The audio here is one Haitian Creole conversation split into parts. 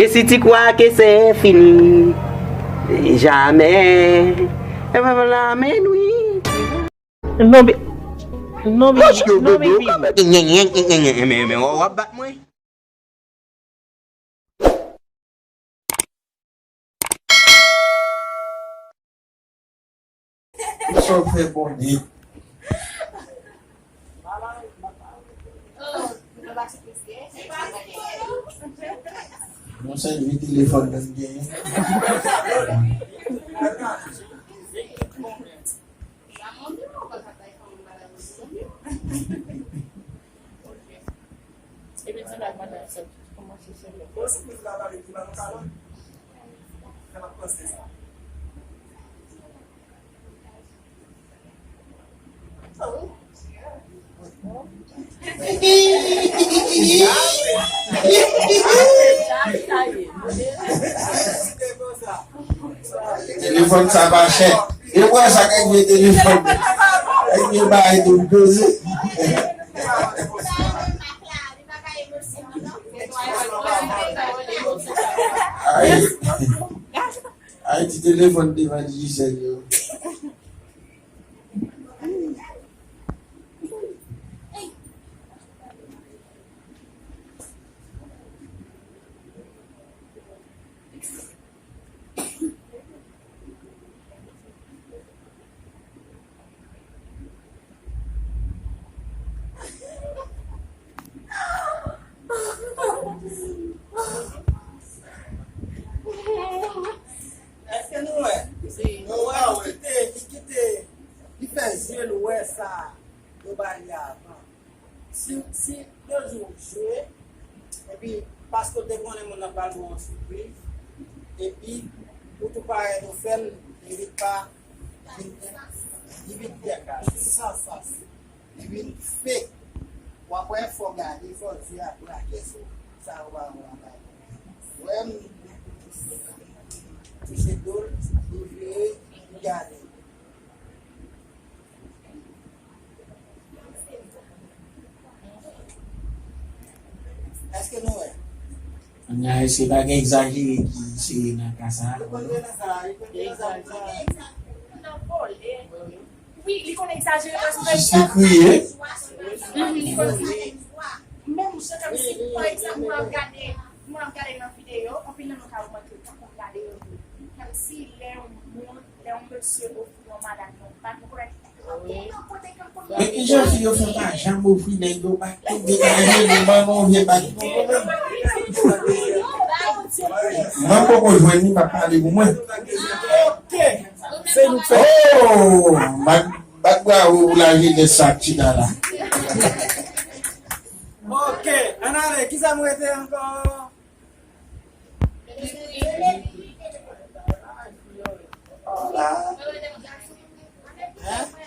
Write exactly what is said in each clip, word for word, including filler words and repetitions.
Et si tu crois que c'est fini, jamais. E pa la men wi. Non, bi- non, bi- non, bibi. Men, men, w ap bat mwen? Sa w fè konnen? Yon sèl vi telefòn nan genyen. Epi di la madan sa kòmanse sèvi. Telefòn sa pa chè. E mwen sa k ap vye telefòn. Ak vye bagay tou peze. Ay, ay, ti telefòn devan Digicel yo. Èske nou wè? Nou wè li kite, li kite, li fè zye l wè sa yo ba li avan. Si, si yon jou w jwe, epi paske w te konnen moun nan pral ba w yon sipriz, epi ou tou parèt ou fè l, li vin pa, li vin, li vin dèkale, san sans, li vin fake. W ap wè, fò w gade, fò w di a brake sou sa ou pa wè anba. Wè m touche do l, li vire, li gade. Èske nou wè? Kounye a, èske pa gen egzajere ki sere nan ka sa a? Li konn gen nan sa, li konn gen nan sa. Egzajere. Wi, li konn egzajere paske jis li kriye. Mhm, li konn kriye. Menm jan kòmsi, pa egzanp, mwen ap gade, mwen ap gade nan videyo, anpil nan nou ka remake, tankou gade yo, kòmsi lè yon moun, lè yon mesye ofri yon madanm yon bak, nou konnen Men kijan fi yo fè pa janm ofri nèg yo bak tou, gen pa jwenn yo ban nou vye bak tou. Mwen poko jwenn li, m ap pale pou mwen. Oh, bat, bat bravo pou lajenès sa k chita la. Ok, ann ale, kisa m rete ankò?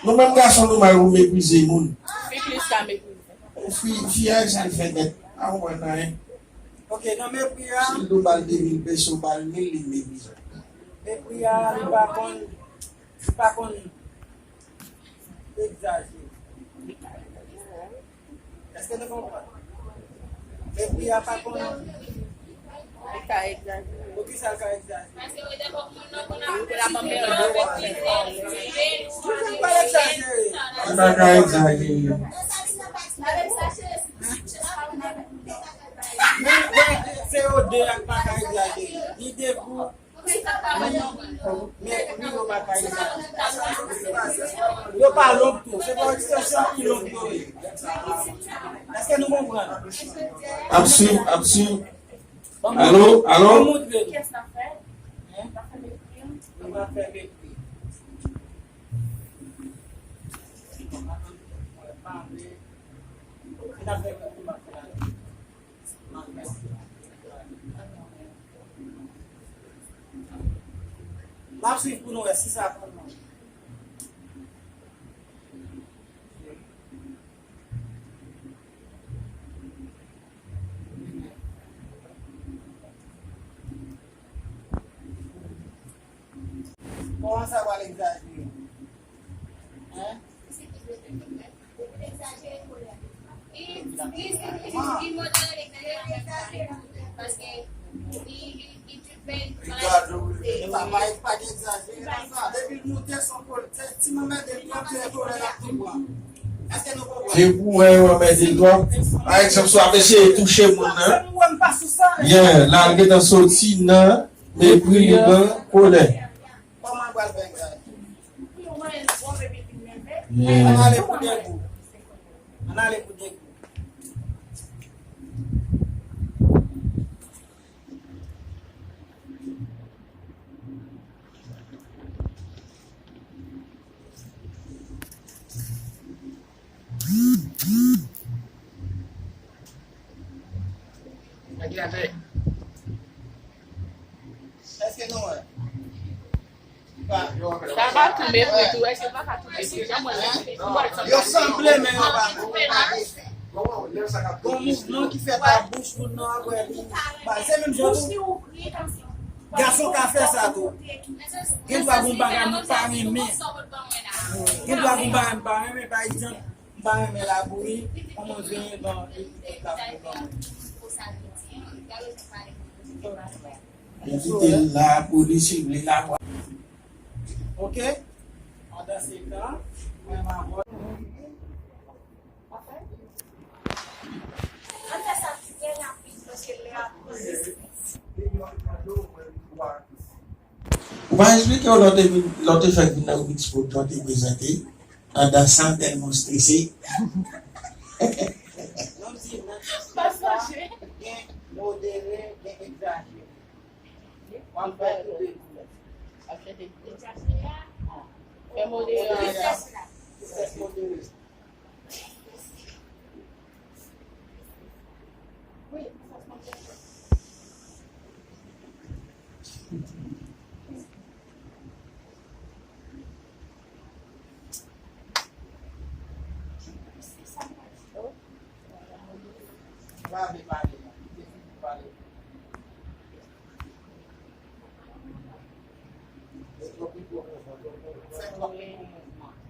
Nou menm gason nou mal pou meprize moun. Fi plis ka meprize. Fi, fi a sa l fè nèt. A ou wè nan en. Ok, nan mepri a. Si l do bal de mil peso, bal mil li meprize. Mepri a, li pa konn, li pa konn egzajere. Èske nou konprann? Mepri a pa konn. Li ka egzajere. Poukisa l ka egzajere? Li te la ban mèt. Poukisa l pa egzajere? Li pa ka egzajere. Men, men, se yo de a k pa ka egzajere. Li de pou Men, men yo pa ka egzajere. Yo pa long tou. Se pa ekstansyon ki long yo ye. Èske nou konprann? Ap swiv, ap swiv. Alo, alo? Ban moutre nou. Hein? Nou pa fè mepri. Se n ap fè mepri, m ap fè la. N ap swiv pou nou wè si sa pran. Kòman sa pral egzajere? Hein? Li, li, li, li modere li, li modere li, paske Epa, pa, pa egzajere nan sa. Depi l moute, se yon pwoblèm. Se ti manmèl de twòp, se yon pwoblèm ap tou pran. Èske nou konprann? Se pou wè yo anmède l twòp. Pa egzanp, si w ap eseye touche moun nan, byen, la l gentan soti nan mepri, li nan kolè. Kòman l pral fè egzajere? Ann ale pou de gou. Ann ale pou de gou. Èske nou wè? Sa va tou mepri tou, èske pa ka tou mepri? Jan mwen wè, tou wè sanble. Yo sanble, men yo pa menm. Gon mouvman ki fèt ak bouch moun nan, apre li. Ba, se menm jan tou. Gason ka fè sa tou. Gen dwa gon bagay nou pa renmen. Gen dwa gon bagay nou pa renmen, pa egzanp, m pa renmen labouyi, kòman venyen ban ekip la pou ban mwen. Li kite l la pou li sible la. Ok? Pandan se tan, mwen m a bò. Ann fè sa trè rapid, paske lè a prese. Ou pa eksplike yo lè w te vin, lè w te fèk vin nan Rubik's Code, jan w te prezante, andan sa m tèlman strese. Non, m di, nan ti sa, gen modere, gen egzajere. W ap fè tou de kou. W ap chèche egzajere a. Fè modere a. Modere a. Tristès modere.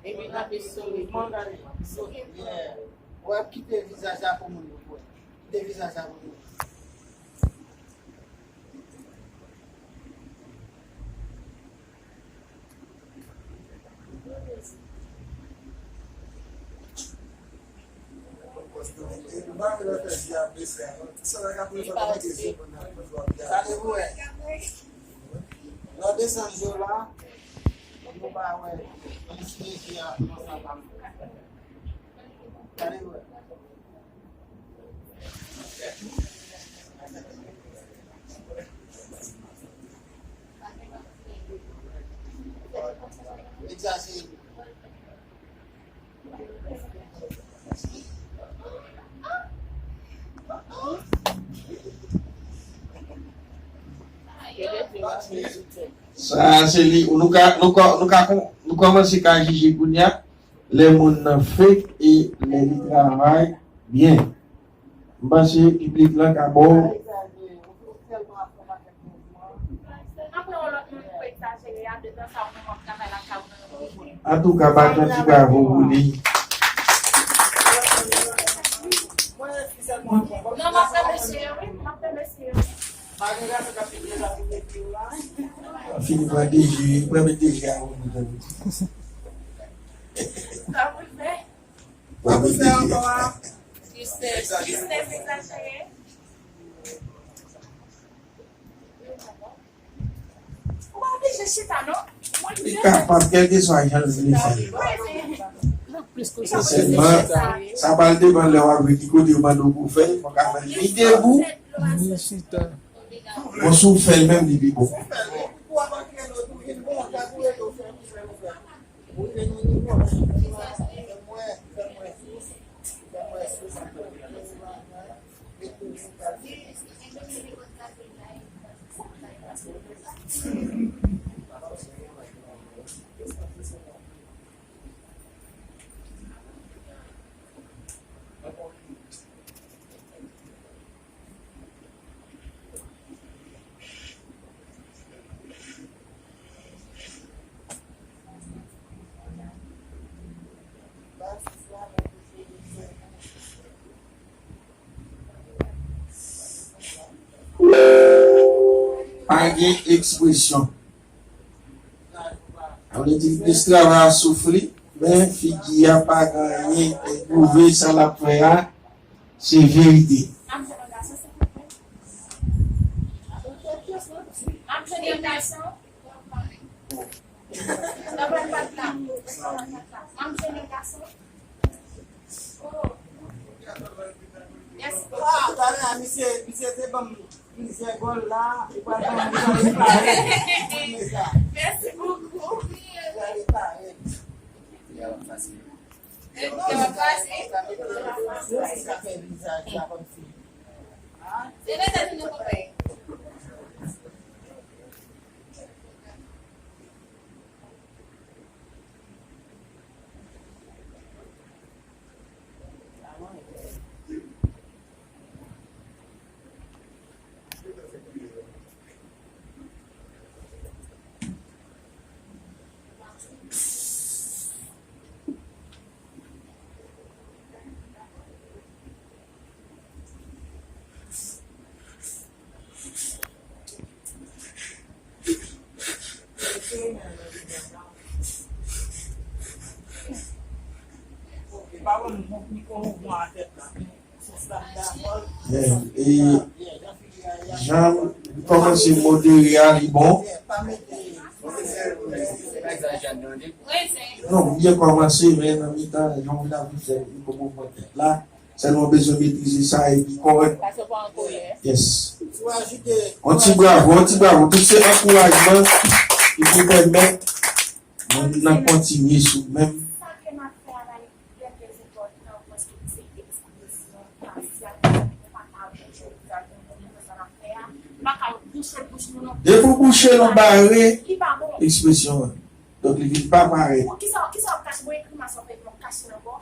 Epi n ap eseye. Wè, kite vizaj la pou moun yo wè. Kite vizaj la pou moun yo. Sa te pou wè. Lè w desann je w la, nou pa wè. Ann eseye a nan sa pa m. Gade wè. Egzajere. Sa se li, nou ka, nou ka, nou ka kon-, nou kòmanse ka jije kounye a, lè moun nan fake e lè li travay byen. M panse piblik lan ka ba w. Antouka, bat yon ti bravo pou li. Fini pran D J, pran D J a ou menm. Sa pou l fè? Sa pou l fè ankò a? Tristès. Tristès egzajere. Ou pa oblije chita, non. Li kapab, kèlkeswa jan l vle fè l. Se sèlman, sa pral depann lè w ap jwe, ki kote yo mande w pou w fè l, fò w ka fè l ni debout, ni chita. Bon, si w fè l menm, li pi bon. ekspresyon. Sa vle di, minis travay a soufri, men figi a pa gen anyen, li pwouve sa l ap fè a, se verite. Yes. Ah, talè a, misye, misye te ban m plizyè gòl la, li pral ban m, li pral repare. Mèsi bokou. Li pral repare. Li pral repare. Li pral repare. Sa fè vizaj la kòmsi. Se lè sa nou konprann. Men, e, jan li kòmanse modere a, li bon. Non, m byen kòmanse, men nan mitan, jan w vin ap fè, li poko pran tèt la. Sèlman w bezwen metrize sa epi kòrèk. Paske w pa an kolè. Yes. Yon ti bravo, yon ti bravo. Tout se ankourajman ki pou pèmèt moun nan kontinye sou menm. Sa ke m ap fè a la li trè, trè enpòtan paske se ekspresyon fasyal, nou pa ka bouje vizaj nou, nou konn sa n ap fè a. Nou pa ka bouje bouch nou non. Depi w bouche l, w bare ekspresyon an. Donk, li vin pa parèt. Bon, kisa, kisa w ap kache? Bon, e grimas w ap fè pou w kache l ankò?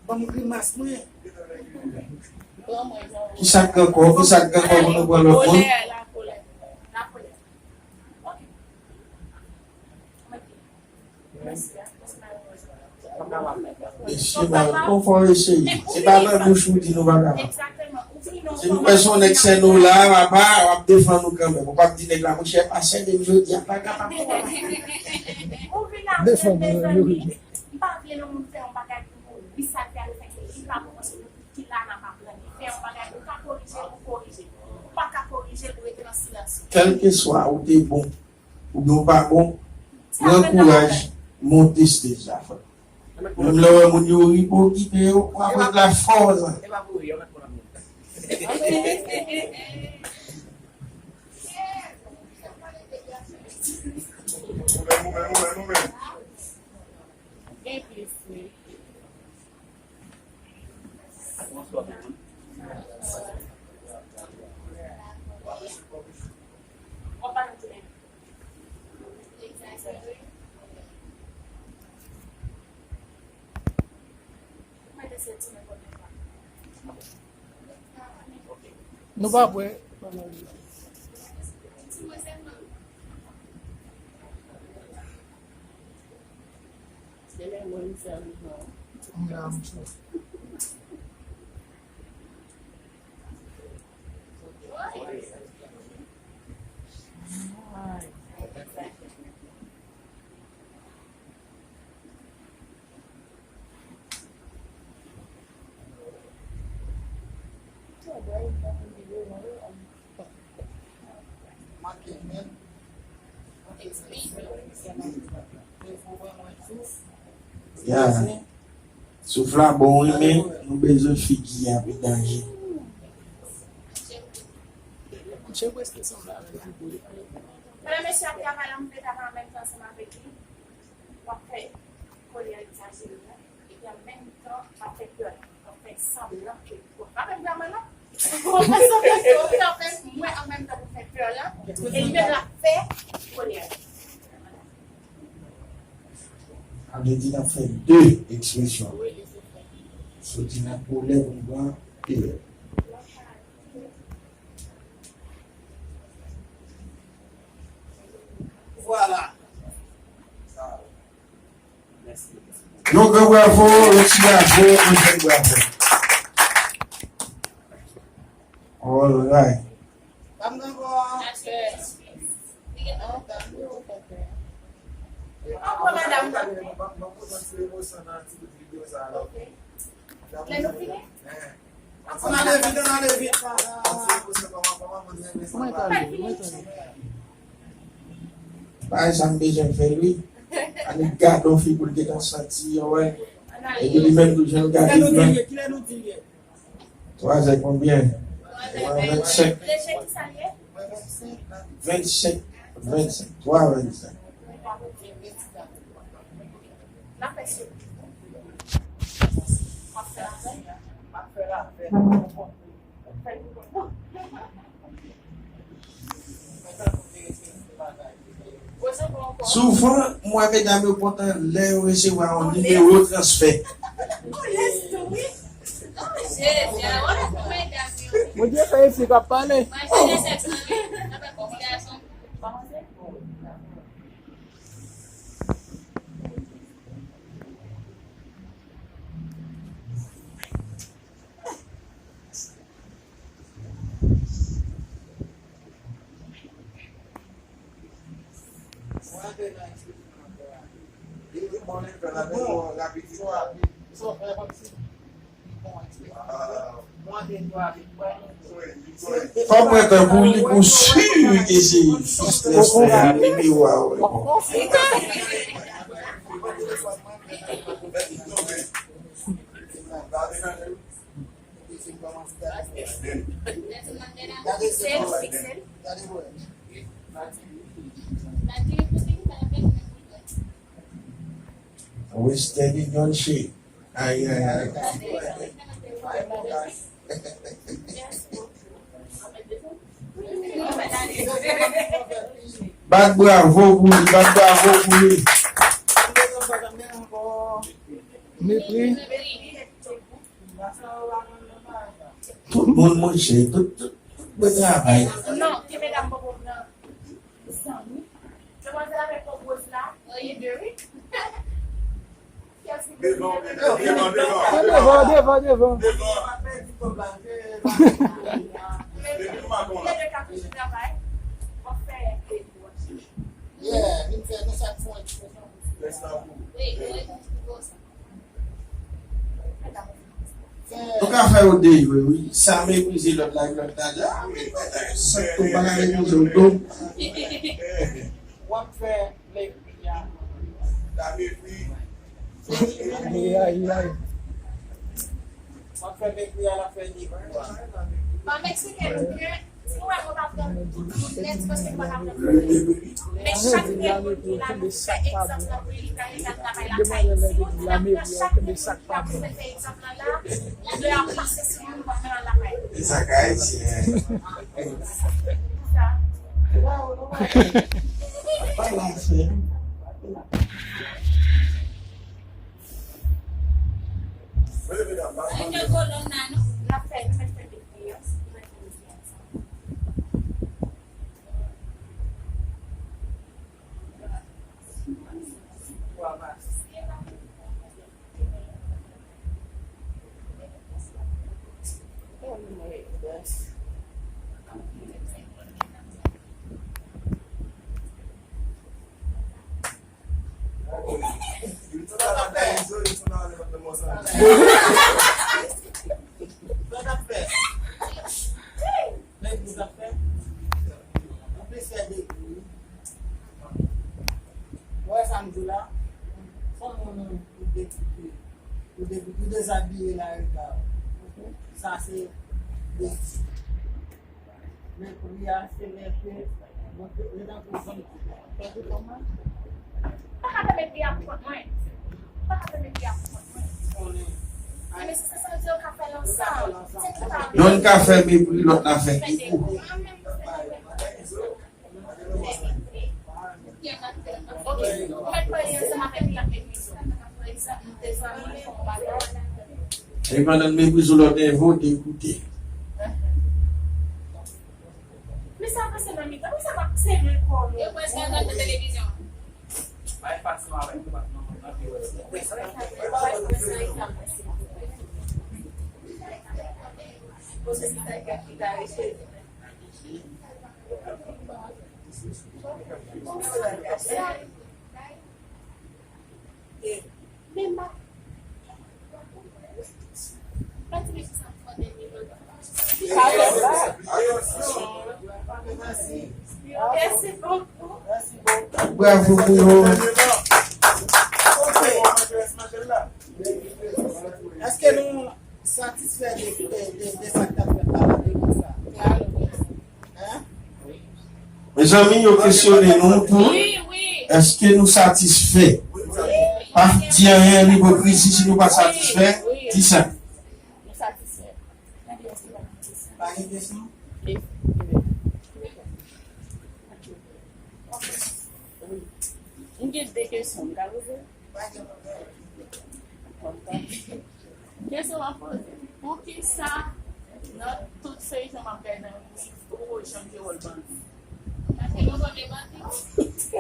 Ban m grimas mwen. Kisa k gen ankò? Kisa k gen ankò pou nou pran lòt moun? Lakolè, lakolè. Lakolè. Ok. Mesye, ba, konfò eseye. Se pa nan bouch ou di nou pa kapab. Si nou wè se yon nèg sèn nou la, papa, w ap defann nou kanmenm. Ou p ap di nèg la, monchè, pa sèn m jodi a, pa kapab. Defann nou, wi. M pa vle nan moun fè yon bagay pou nou. Wi, sa l fè a, l fè ke li pa bon, paske nou tout ki la n ap aprann. Li fè yon bagay, ou ka korije, ou korije. Ou pa ka korije, ou rete nan silans ou. Kèlkeswa ou te bon, oubyen w pa bon, pran kouraj, monte stage la, frè. Menm lè w wè moun yo ri pou okipe yo, w ap ret la fò nan. Gen plis, wi. Nou pa prè. Ya. Souf la bon wi, men nou bezwen figi a pi danje. Medam, mesye ap travay la, m vle travay an menm tan ansanm avèk li. W ap fè kolè egzajere a, epi an menm tan, w ap fè pè la. W ap fè sanblan ke, bon, pa menm graman non. Ou konprann sa m vle di w, wi, w ap fè mwen an menm tan pou fè pè la, e li menm l ap fè kolè a. Sa vle di n ap fè de ekspresyon. Soti nan kolè pou n pran pè. Vwala. Yon gran bravo, yon ti bravo, yon jèn bravo. All right. Sa m gen ankò? Lè nou fini? Ann ale vit, ann ale vit. Kòman e t ale? Kòman e t ale? Bagay sa m bezwen fè l wi. Annik gade yon fi pou l gentan santi yo, wè. Epi li menm tou, jan l gade li an. Kilè nou di l ye? Twa zè konbyen? Twa zè vennsenk. Vennsenk, vennsenk, twa vennsenk. Souvan, m wè medam yo kontan lè yo resevwa yon nimewo transfè. Bondye fè fi k ap pale. Fò mwen tankou li pou si ke se fis lè frè a, nimewo a, wi. Western Union shit. Ay, ay, ay. Bat bravo pou li, bat bravo pou li. Mepri. Tout moun mouche, tout, tout, tout bon travay. Non, ke medam poko pran. Zanmi. Demwazèl avèk kòb woz la, yo de wi. Devan, devan, devan, devan. Devan, devan, devan. Devan. Depi maton la. Lè de ka toujou travay. W ap fè. Yeah, vin fè nou sa k fè yon ekspresyon. Lè sa pou. Wi, wi, wi, wi. Nou ka fè yo de jwe, wi. Sa meprize lòt la, lòt la di, ah, men bagay, sa tou pa ka meprize w tou. W ap fè mepri a. Ay, ay, ay. W ap fè mepri a, l ap fè mepri. Ban m eksplike nou byen. Si w wè mwen pa pran tout moun nèt, se paske m pa ka pran tout moun nèt. Men chak grenn moun ki la, nou fè egzanp lan pou li, li ka, li ka travay lakay li. Si nou di n ap pran chak grenn moun ki la pou fè egzanp lan la, nou dwe ap pase sou moun, nou pa pran lakay li. E sa k ayisyen. Sa. Pa lakay. Mete kolòn nan, non? N ap fè, nou mèt fè de. Sa t ap fè. Nèg nou t ap fè. Anplis fè de kou wi. Ou wè sa m di w la? Fò moun ou de, ou de, ou dezabiye la rega w. Sa se de. Men pri a se lè ke, bon, lè nan pou zanmi. Tankou kòman? Pa ka fè mepri a pou kont mwen. Pa ka fè mepri a pou kont mwen. Konnen. Ay, men se sa m di yo ka fè l ansanm. Se ki pa. Yonn ka fè mepri, lòt la fè de kou. E pandan l meprize w, lòt la vote, ekoute. Men sa pase nan mitan, men sa pa serye kò nou. Yo prèske ap gade televizyon. Bay pasyon avèk nou, pasyon nan pi wè. Poze si sa ki ta reche. Bravo pou yo. Èske nou satisfè de, de, de, de sa k t ap fèt la, de konsa? Hein? Mezanmi, yo kesyone nou tou. Èske nou satisfè? Pa di anyen an ipokrizi si nou pa satisfè. Di sa. Nou satisfè. Pa gen kesyon? M gen de kesyon m ka poze. Kesyon m ap poze, poukisa nan tout feyton m ap gade nan Netflix, ou janm jwe wòl bandi? Paske nou konnen bandi.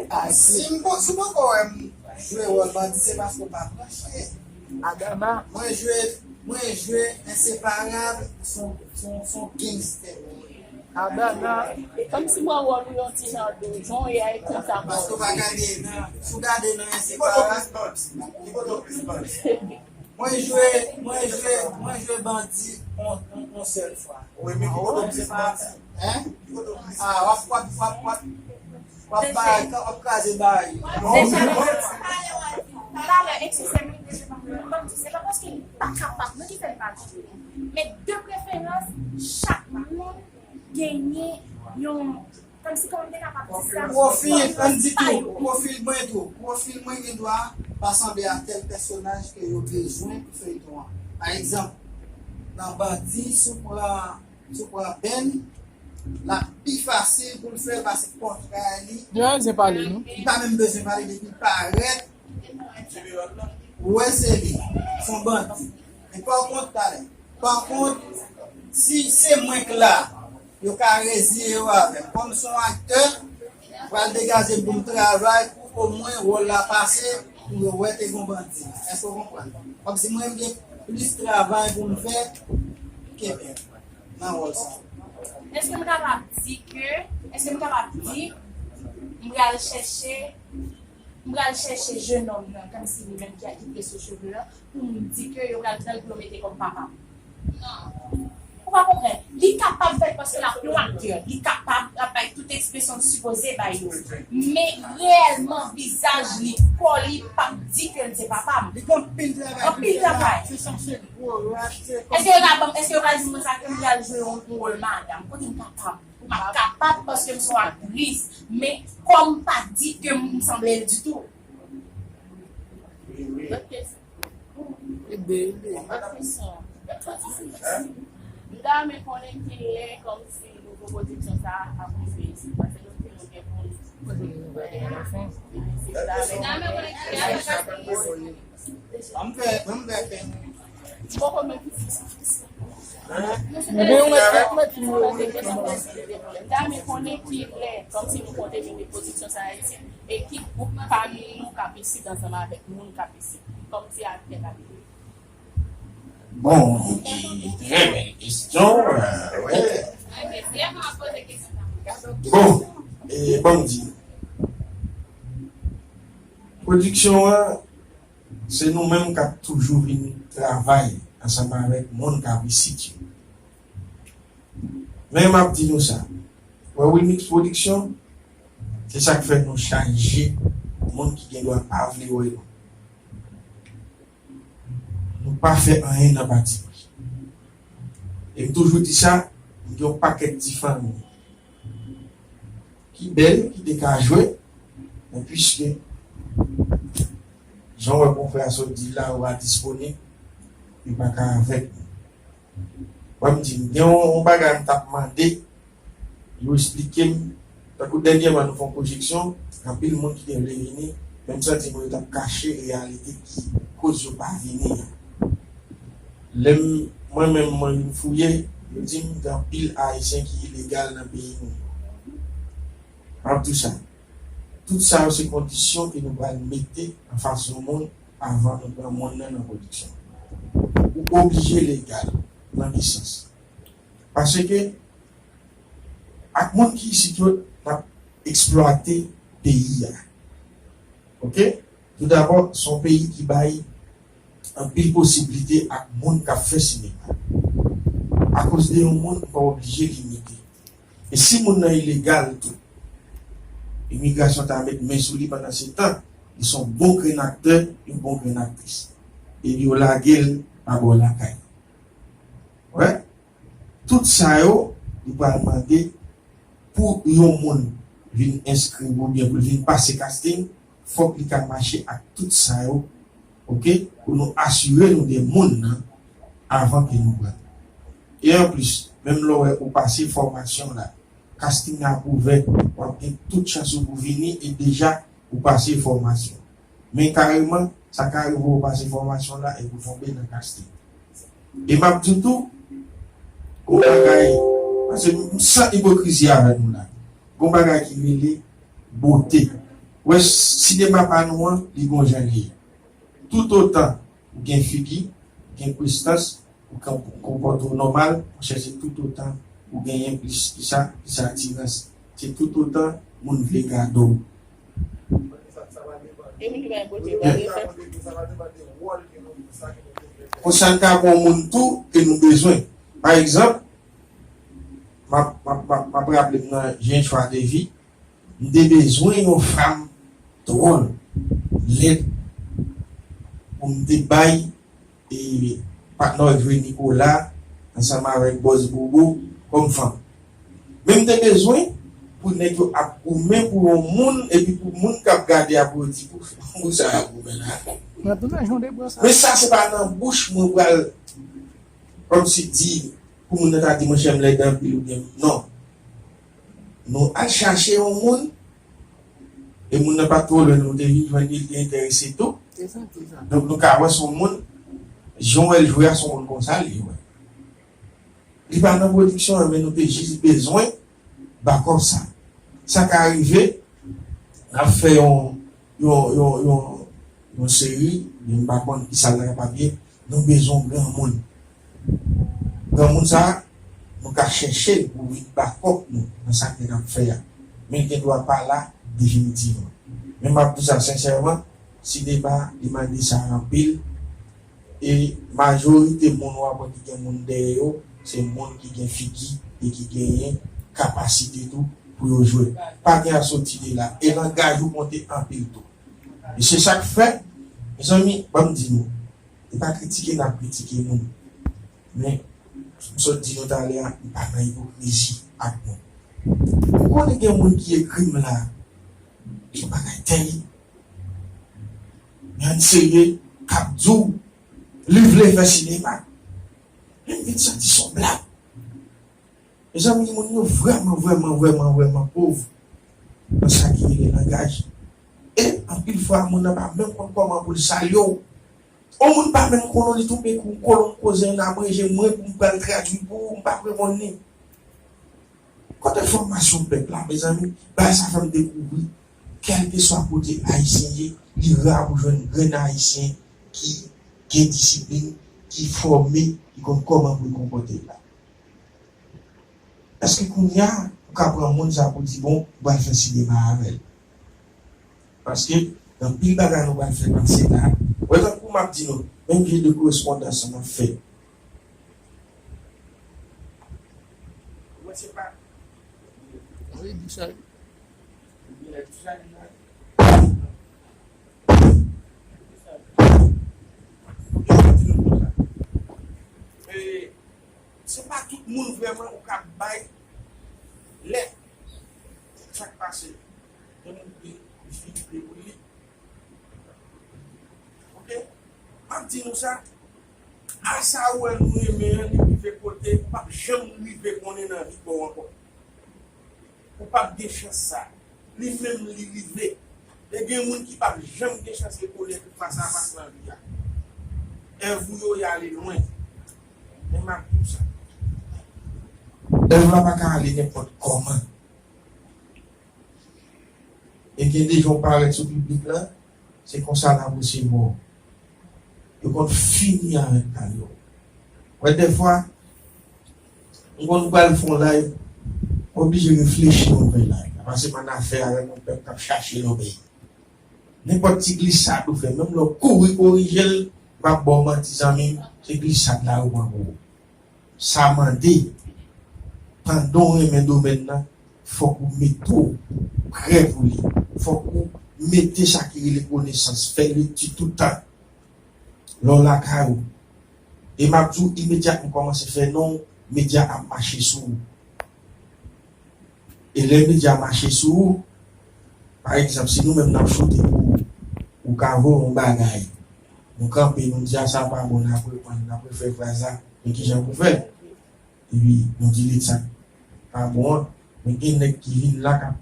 Ah, si m po- si w poko wè m jwe wòl bandi, se paske w pa branche. Adama. Mwen jwe, mwen jwe Enseparab, son, son, son gangster. Adana. E kòmsi m wè wòl ou yon ti jan de jan w ye a, e konsa m wè. Paske w pa gade nan, si w gade nan Enseparab. Mwen jwe, mwen jwe, mwen jwe bandi on, on, on sèl fwa. Wi, men ki kote w se bandi? Hein? Ah, w ap, w ap, w ap, w ap, w ap bay, w ap kraze bay. Talè, eskize m, se pa paske li pa kapab, non, ki fè l pa jwe. Men de preferans, chak moun genyen yon, kòmsi kòman m te kapab di sa? Pwofil, ann di tou, pwofil mwen tou. Pwofil mwen gendwa pa sanble a tèl pèsonaj ke yo bezwen pou feyton an. Pa egzanp, nan bandi, si w pran, si w pran Ben, l ap pi fasil pou l fè pase pòtrè li. Li pa menm bezwen pale depi l parèt. Ou wè se li, se yon bandi. Men pa kont talè. Pa kont, si se mwen k la, yo ka reziye yo avè m. Kòm se yon aktè, m pral degaje m pou m travay pou omwen wòl la pase, pou yo wè te gon bandi. Èske w konprann? Kòmsi mwen m gen plis travay pou m fè ke Ben nan wòl sa. Èske m kapab di ke, èske m kapab di, m pral chèche M pral chèche jenòm nan, kòmsi li menm ki a kite sou cheve an, pou m di ke yo pral pran l pou yo mete kòm papa m. Non. Ou pa konprann? Li kapab fè l paske l ap yon aktè. Li kapab, l ap bay tout ekspresyon l sipoze bay yo. Men reyèlman, vizaj li, kò li, p ap di ke l se papa m. Li gen anpil travay pou fè la. Anpil travay. Se sanse gwo rat, se kòm. Èske yo ka ban m, èske yo ka di mwen sa ke m pral jwe yon, yon wòl madanm? Kote m kapab? M ap kapab paske m se yon aktris, men kò m pa di ke m sanble l ditou. Lòt kesyon. Lòt kesyon. M ta renmen konnen kilè kòmsi nouvo pwodiksyon sa a ap rive isit, paske nou di nou gen pou nou. Ann fè, ann fè. Mwen poko menm. Mwen gen yon mèt, mèt, mèt nimewo. M ta renmen konnen kilè, kòmsi nou konte vin met pwodiksyon sa a isit, e ki gwoup pami nou k ap isit ansanm avèk moun k ap isit, kòmsi aktè k ap isit. Bon, e, trè bèl kesyon, e, wè. Bon, e, ban m di nou. Pwodiksyon an, se nou menm k ap toujou vin travay ansanm avèk moun k ap isit yo. Men m ap di nou sa, wè Wilmix Production, se sa k fè nou chaje moun ki gen dwa pa vle wè nou. Nou pa fè anyen nan patipri. E m toujou di sa, m gen yon pakèt ti fanmi ki bèl, ki te ka jwe, men piske, jan w wè konfrè a sot di la, yo pa disponib, yo pa ka avèk nou. Mwen, m di, m gen yon, yon bagay m t ap mande, yo eksplike m, tankou dènyèman nou fè yon pwojeksyon, anpil moun ki te vle vini, men m santi moun yo t ap kache reyalite ki koz yo pa vini an. Lè m, mwen menm, mwen vin fouye, yo di m gen anpil Ayisyen ki ilegal nan peyi nou. M ap di w sa. Tout sa yo se kondisyon ke nou pral mete anfas yon moun avan nou pran moun nan nan pwodiksyon. Ou oblije legal. Nan ki sans? Paske ak moun ki isit yo, n ap eksplwate peyi a. Oke? Toudabò, se yon peyi ki bay anpil posiblite ak moun k ap fè sinema. Akoz de yon moun, ou pa oblije limite. E si moun nan ilegal tou, Imigrasyon ta met men sou li pandan se tan, li se yon bon grenn aktè, yon bon grenn aktris. Epi yo lage l pa bò lakay. Wè, tout sa yo, li pral mande pou yon moun vin enskri oubyen pou l vin pase casting, fòk li ka mache ak tout sa yo, oke, pou nou asire nou de moun nan avan ke nou pran. E anplis, menm lè w wè ou pase fòmasyon la, casting la ap ouvè, w ap gen tout chans ou pou vini e deja ou pase fòmasyon. Men kareman, sa ka rive ou pase fòmasyon la epi ou tonbe nan casting. E m ap di w tou, gon bagay, paske m san ipokrizi avè nou la. Gon bagay ki rele bote. Wè, sinema pa nou an, li gon jan li ye. Toutotan ou gen figi, gen prestans, ou kan konpòte w nòmal, monchè, se toutotan ou genyen plis ki sa, plis atirans. Se toutotan moun vle gade w. Konsa n ka gon moun tou ke nou bezwen. Pa egzanp, m ap, m ap, m ap, m ap raple m nan J'ai un choix de vie, m te bezwen yon fanm dwòl, lèd, pou m te bay e patnè w jwe Nicolas ansanm avèk Bòs Bobo kòm fanm. Men m te bezwen pou nèg yo ap goumen pou yon moun epi pou moun k ap gade ap di pou, pou sa y ap goumen la. Men sa se pa nan bouch mwen pral kòmsi di pou moun nan ta di monchè m lèd anpil oubyen non. Nou al chache yon moun e moun nan pa t twò lwen nou te vin jwenn li, li te enterese tou. Donk nou ka wè se yon moun, jan w wè l jwe a se yon moun konsa li ye. Li pa nan pwodiksyon an men nou te jis bezwen bakòp sa. Sa ka rive, n ap fè yon, yon, yon, yon, yon seri, men m pa konn ki sal la kapab ye, nou bezwen yon granmoun. Granmoun sa, nou ka chèche l pou vin bakòp nou nan sa ke n ap fè a. Men l gen dwa pa la definitivman. Men m ap di w sa sensèman, sinema li mande sa anpil. E majorite moun w ap wè ki gen moun dèyè yo, se moun ki gen figi e ki genyen kapasite tou pou yo jwe. Pa gen a soti de la. E langaj ou konte anpil tou. E se sa k fè, mezanmi, ban m di nou, e pa kritike n ap kritike moun. Men, m sot di nou talè a, m pa nan ipokrizi ak moun. Ou konnen gen moun ki ekri m la, yon bagay tèl, yon serye, k ap di w, li vle fè sinema. Men m vin santi se yon blag. Mezanmi, moun yo vrèman, vrèman, vrèman, vrèman pòv nan sa ki rele langaj. E anpil fwa, moun nan pa menm konn kòman pou l salye w. Yon moun pa menm konnen li tonbe kou kolonn koze n ap reje mwen pou m pral tradui pou ou, m p ap reponn li. Kote fòmasyon pèp la, mezanmi? Bagay sa fè m dekouvri, kèlkeswa kote Ayisyen ye, li ra pou jwenn grenn Ayisyen ki gen disiplin, ki fòme, ki konn kòman pou l konpòte l la. Èske kounye a, ou ka pran moun sa pou di, bon, ou pral fè sinema avè l? Paske, gen anpil bagay nou pral fè pase la. Wè, tankou m ap di nou, menm jan de korespondans an ap fèt. Mwen se pa. Wi, di sa. Se pa tout moun vrèman ou ka bay lè. Sa k pase? Gen moun ki vin debouli. Oke? M ap di nou sa. A sa ou wè nou renmen an, li rive kote ou p ap janm rive konnen nan vi pa w ankò. Ou p ap gen chans sa. Li menm li rive. E gen moun ki p ap janm gen chans rekonèt ou fas a fas nan vi a. Èv ou yo, y ale lwen. Men m ap di w sa. Èv la pa ka ale nenpòt kòman. E gen de jan w parèt sou piblik la, se konsa l ap resevwa w. Yo konn fini avèk karyè w. Wè, dèfwa, m konn pral fè yon live, m oblije reflechi anvan fè live la, paske m annafè avèk yon pèp k ap chache lòbèy. Nenpòt ti glisad ou fè, menm lè w kouri korije l, m p ap ba w manti, zanmi m, se glisad la yo pran pou ou. Sa mande, pandan w renmen domèn nan, Fòk ou mete w prè pou li. Fòk ou mete sa ki rele konesans, fè lekti tout tan. Lè w lakay ou. E m ap di w imedyatman w kòmanse fè non, medya ap mache sou ou. E lè medya mache sou ou, pa egzanp, si nou menm n ap choute pou ou, ou ka voye yon bagay, nou kanpe, nou di, "A, sa pa bon, n ap reprann, n ap refè fraz la, men ki jan pou fè l?" Epi nou delete sa k pa bon an. Men gen nèg ki vin la k ap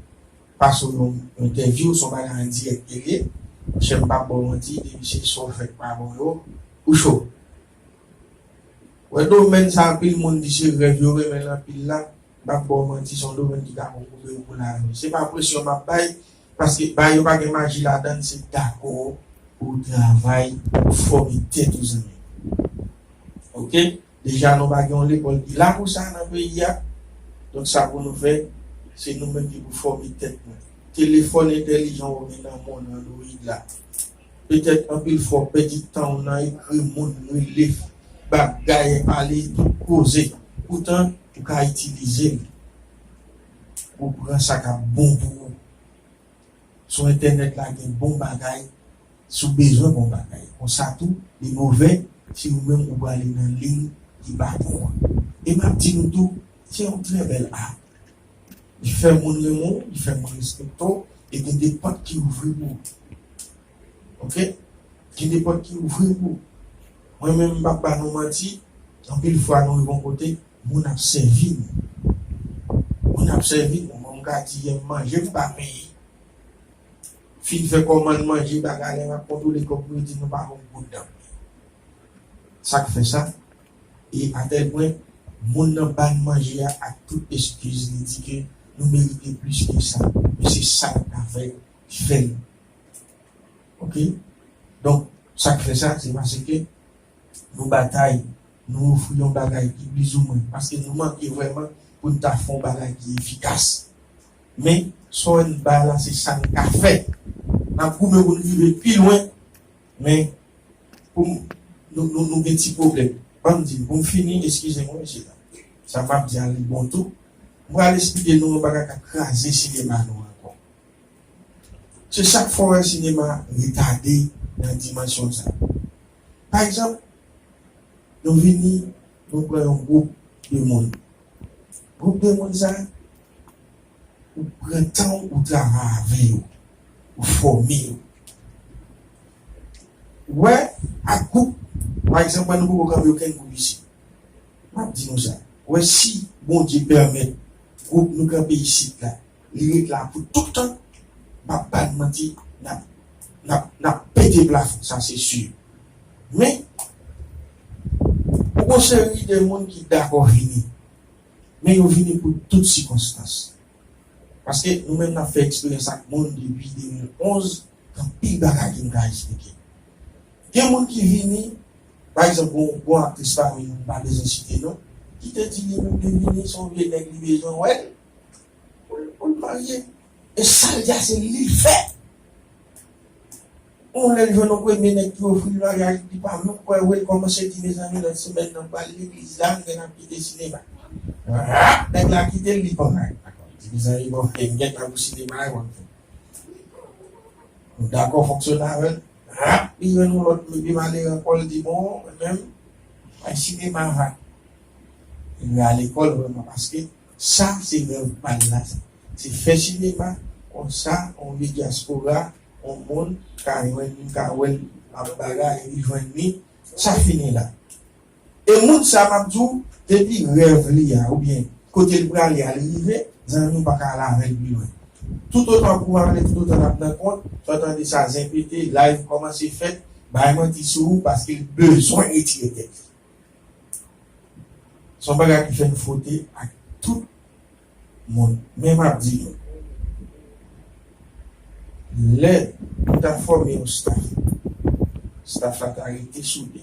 pase w yon entèvyou, se yon bagay an dirèk ke l ye. Monchè, m p ap ba w manti, depi se sa w fè k pa bon yo, ou cho. Wè domèn sa anpil moun di se rèv yo renmen l anpil la, m p ap ba w manti, se yon domèn ki ka konn koupe yo pou lavi. Se pa presyon m ap bay, paske bay yo pa gen maji ladan l, se dakò pou w travay, pou w fòme tèt ou, zanmi. Oke? Deja nou pa gen yon lekòl ki la pou sa nan peyi a. Donk sa pou nou fè, se nou menm ki pou fòme tèt nou. Telefòn entèlijan w gen nan men w nan Android la. Petèt anpil fwa w pèdi tan w nan ekri moun, rele, bagay, pale, tout koze. Poutan, ou ka itilize l pou pran sa k ap bon pou ou. Sou entènèt la gen bon bagay, si w bezwen bon bagay. Konsa tou, li move si ou menm ou prale nan liy ki pa bon an. E m ap di nou tou, se yon trè bèl art. Li fè moun renmen w, li fè moun respekte w, e gen de pòt ki ouvri pou ou. Oke? Gen de pòt ki ouvri pou ou. Mwen menm, m p ap ba nou manti, anpil fwa nou rive yon kote, moun ap sèvi nou. Moun ap sèvi nou. Mwen, m ka di, "Yè m manje, m pa peye." Fin fè kòmann manje, bagay la, m ap kontwole kòb mwen, di nou pa gen yon goud nan men. Sa k fè sa? E atèl pwen, moun nan ba n manje a ak tout eskiz, li di ke nou merite plis ke sa. Men se sa n ka fè, fè l. Oke? Donk, sa k fè sa, se paske nou batay, nou ofri yon bagay ki plizoumwen, paske nou manke vrèman pou n ta fè yon bagay ki efikas. Men, sa w wè n bay la, se sa n ka fè. N ap goumen pou n rive pi lwen, men pou m, nou, nou, nou gen ti pwoblèm. Ban m di n, pou m fini, eskize mwen, mesye dam. Sa m ap di a, li bon tou. M pral esplike nou yon bagay k ap kraze sinema nou ankò. Se sa k fè w wè sinema retade nan dimansyon sa. Pa egzanp, nou vini, nou pran yon gwoup de moun. Gwoup de moun sa, ou pran tan w, ou travay avè yo, ou fòme yo. Wè, ak gwoup, pa egzanp, nou poko kanpe okenn gwoup isit. M ap di nou sa. Wè, si Bondye pèmèt gwoup nou kanpe isit la, li ret la pou tout tan, m ap ba n manti, n ap, n ap, n ap pete plafon, sa se si. Men, pou yon seri de moun ki dakò vini, men yo vini pou tout sikonstans. Paske nou menm n ap fè eksperyans ak moun depi de mil onz, gen anpil bagay ki m ka eksplike. Gen moun ki vini, pa egzanp, gon, gon aktris pami nou, m pa bezwen site non, ki te di li menm li vini, se yon vye nèg li bezwen wè l, pou l, pou l marye. E sa l di a se li l fè. Yon lè l jwenn yon premye nèg ki ofri l maryaj, li pa menm kwè, wi, l kòmanse di, "Mezanmi, lòt semèn nan, m pral legliz la, m gen ap kite sinema." Rap, nèg la kite l, li pran kay. Li di, "Mezanmi, bon, m gentan pou sinema a, bon." Nou dakò fonksyone avè l. Rap, li jwenn yon lòt vye malere ankò, l di, "Bon, mwen menm, bay sinema a vag." Li ale lekòl vrèman, paske sa se rèv pa l la, sa. Se fè sinema, konsa, yon vye dyaspora, yon moun ka jwenn li, ka wè l ap bagay, li jwenn li, sa fini la. E moun sa, m ap di w, depi rèv li a, oubyen kote l prale a, li rive, zanmi w pa ka al avè l pi lwen. Toutotan kou a vle, toutotan l ap nan kont, sa w tande sa zen pete, live kòmanse fèt, bay manti sou ou, paske l bezwen retire tèt li. Se yon bagay ki fè n fwote ak tout moun. Men m ap di nou, lè nou ta fòme yon staff, staff la ta rete soude.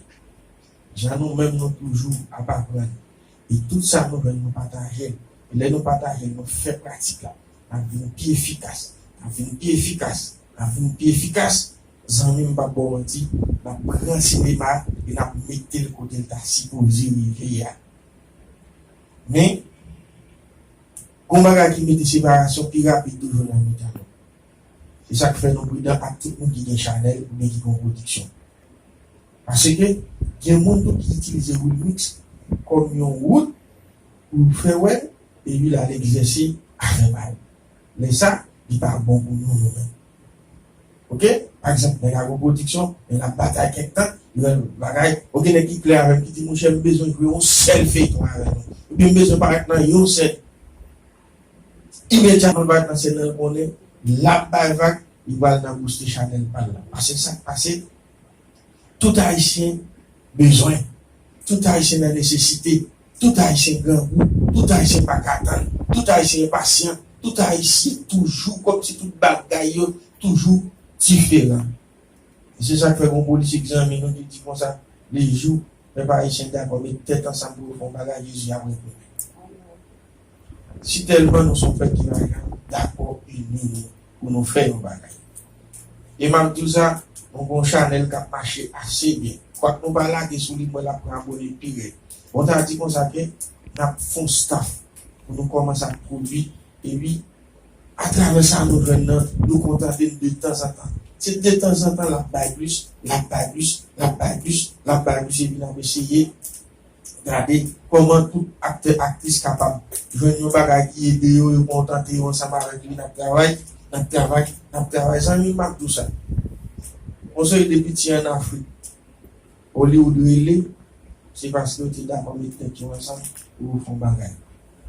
Jan nou menm nou toujou ap aprann. E tout sa nou jwenn, nou pataje l. E lè nou pataje l, nou fè pratik la. N ap vin pi efikas. N ap vin pi efikas. N ap vin pi efikas. Zanmi m, m p ap ba w manti, n ap pran sinema a e n ap mete l kote l ta sipoze rive a. Men, Gon bagay ki mete separasyon pi rapid toujou nan mitan nou. Se sa k fè nou pridan ak tout moun ki gen chanèl oubyen ki gen yon pwodiksyon. Paske gen moun tou ki itilize remix kòm yon wout pou l fè wè l, epi l al egzèse afè pa l. Lè sa, li pa bon pou nou, nou menm. Oke? Pa egzanp, nèg la gon pwodiksyon, men l ap batay kèk tan, li wè bagay. Oke, nèg ki klè avè m, ki di, monchè, m bezwen jwe yon sèl feyton avè nou. Epi m bezwen parèt nan yon sèl. Imedyatman l parèt nan sèn nan, l konnen, l ap bay vag, li pral nan bouste chanèl pa l la. Paske sa k pase, tout Ayisyen bezwen. Tout Ayisyen nan nesesite. Tout Ayisyen grangou. Tout Ayisyen pa ka tann. Tout Ayisyen enpasyan. Tout Ayisyen toujou, kòmsi tout bagay yo toujou diferan. E se sa k fè gon politik zanmi nou ki di konsa, lejou pèp ayisyen dakò met tèt ansanm pou yo fè yon bagay, Jezi ap reponn. Si tèlman nou se yon pèp ki pa janm dakò ini nou pou nou fè yon bagay. E m ap di w sa, nou gon chanèl k ap mache ase byen. Kwak nou pa lage sou li, m wè l ap pran abòne pi rèd. Bon, ta di konsa ke n ap fè yon staff pou nou kòmanse ap pwodui, epi atravè sa nou jwenn nan, nou kontante n de tanzantan. Se de tanzantan l ap bay plis, l ap bay plis, l ap bay plis, l ap bay plis, epi n ap eseye gade kòman tout aktè, aktris kapab jwenn yon bagay ki ede yo, yo kontante yo ansanm avèk li, n ap travay, n ap travay, n ap travay. Zanmi m, m ap di w sa. Yon seri de piti ann Afrik, Hollywood rele, se paske yo te dakò met tèt yo ansanm pou yo fè yon bagay.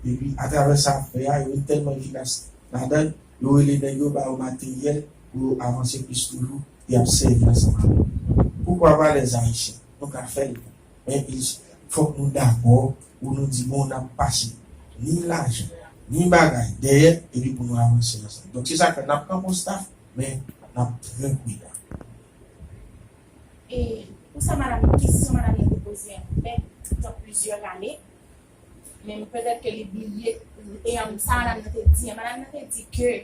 Epi, atravè sa y ap fè a, yo vin tèlman efikas ladan l, yo rele nèg yo, ba yo materyèl pou yo avanse plis toujou, y ap sèvi ansanm avè nou. Poukwa pa lèzayisyen? Nou ka fè l. Men il, fòk nou dakò pou nou di, bon, n ap pase ni lajan, ni bagay dèyè, epi pou nou avanse ansanm. Donk, se sa k fè n ap kanpe yon staff, men n ap trè pridan. E pou sa madanm, kesyon madanm nan te poze an fèt, tan plizyè lane, men petèt ke li bliye, e, sa madanm nan te di an, madanm nan te di ke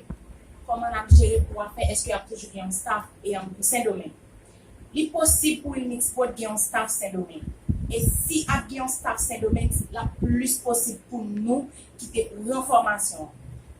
kòman n ap jere pou afè, èske y ap toujou gen yon staff, e, pou Sendomeng? Li posib pou Wilmix Prod gen yon staff Sendomeng. E si ap gen yon staff Sendomeng, l ap plis posib pou nou ki te pran fòmasyon an.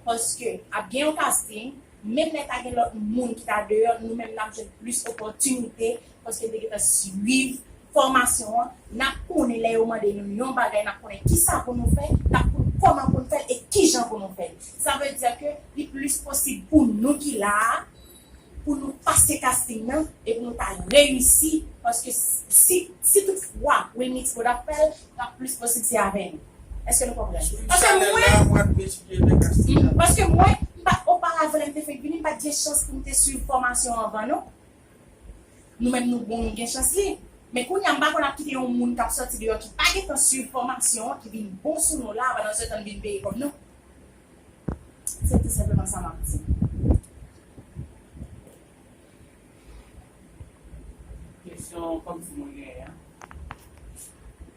Paske ap gen yon casting, menm lè ta gen lòt moun ki ta deyò, nou menm n ap jwenn plis opòtinite, paske n te gentan swiv fòmasyon an, n ap konnen lè yo mande nou yon bagay, n ap konnen kisa pou nou fè, n ap konn kòman pou n fè l e kijan pou nou fè l. Sa vle di ke li plis posib pou nou ki la a, pou nou pase casting nan e pou nou ta reyisi, paske si, si toutfwa Wilmix Prod ap fè l, l ap plis posib se avè nou. Èske nou konprann? Paske mwen, mm, paske mwen, m pa, oparavan lè m te fenk vini, m pa t gen chans pou m te swiv fòmasyon an anvan, non. Nou menm nou bon, nou gen chans li. Men kounye a, m pa konn ap kite yon moun k ap sòti deyò, ki pa gentan swiv fòmasyon an, ki vin bon sou nou la, pandan se tan l vin peye kòb nou. Se tou senpleman sa m ap di. Kesyon kòmsi mwen genyen an.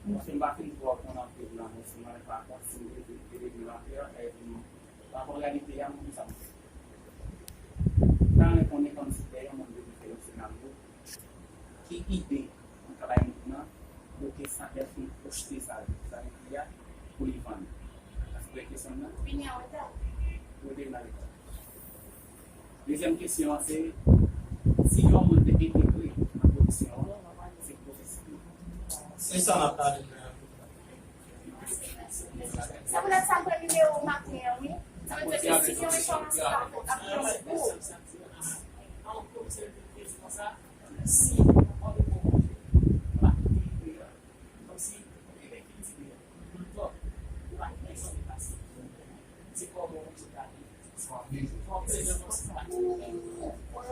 Paske m pa fin twò konn anpil nan mwen, si mwen pa konn si m te vin, te vin anpil, epi pa konn reyalite a, mwen, sa m fè. M ta renmen konnen kòmsi lè yon moun vin fè yon senaryo, ki ide ou ka bay moun nan pou ke sa, lè l fin pwojte sa, sa li ekri a, pou li vann? Sa se premye kesyon m nan. Vini an reta. Ou vini an reta. Dezyèm kesyon an se, si yon moun te entegre nan pwodiksyon an, se pwofesè. Se sa n ap pale la. Se poutèt sa m pran nimewo w maten an, wi. Sa vle di ke si gen yon enfòmasyon k ap, ap pran pou ou.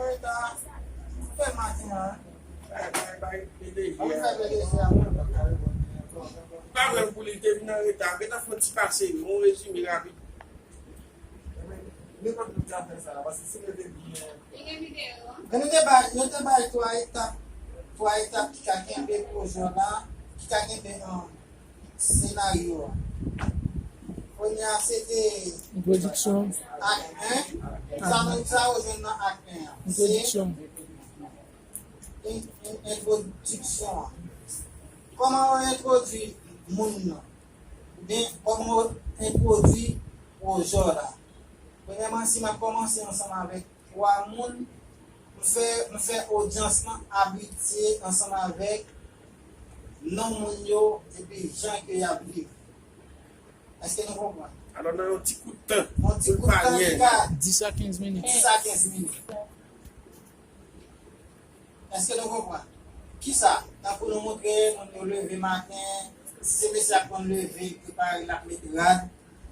Mwen ta, mwen fè maten an. Bay, bay, bay, P D G a. Mwen fè P D G a, mwen pa ka reponn li ankò. Pa wè pou li te vin an reta. Gentan fè yon ti pase, yon rezime rapid. Nenpòt moun ka fè sa, paske si nou te byen. Gen videyo. Men nou te bay, nou te bay twa etap, twa etap ki ka kenbe pwojè w la, ki ka kenbe, um, senaryo a. Premye a, se te Entwodiksyon. Ak en. Sa nou, sa ou jwenn nan ak en an. Se Entwodiksyon. En-, en-, entwodiksyon an. Kòman yo entwodui moun nan? Oubyen kòman yo entwodui pwojè w la. Premyèman, si m ap kòmanse ansanm avèk twa moun, m fè, m fè odyans lan abitye ansanm avèk non moun yo epi jan ke y ap viv. Èske nou konprann? Alò, nan yon ti kout tan, yon ti pou l kout pa tan, li ka dis a kenz minit. Dis a kenz minit. Èske nou konprann? Kisa? Tankou nou montre moun yo leve maten, si se mesye ap konn leve, li prepare, l ap met rad,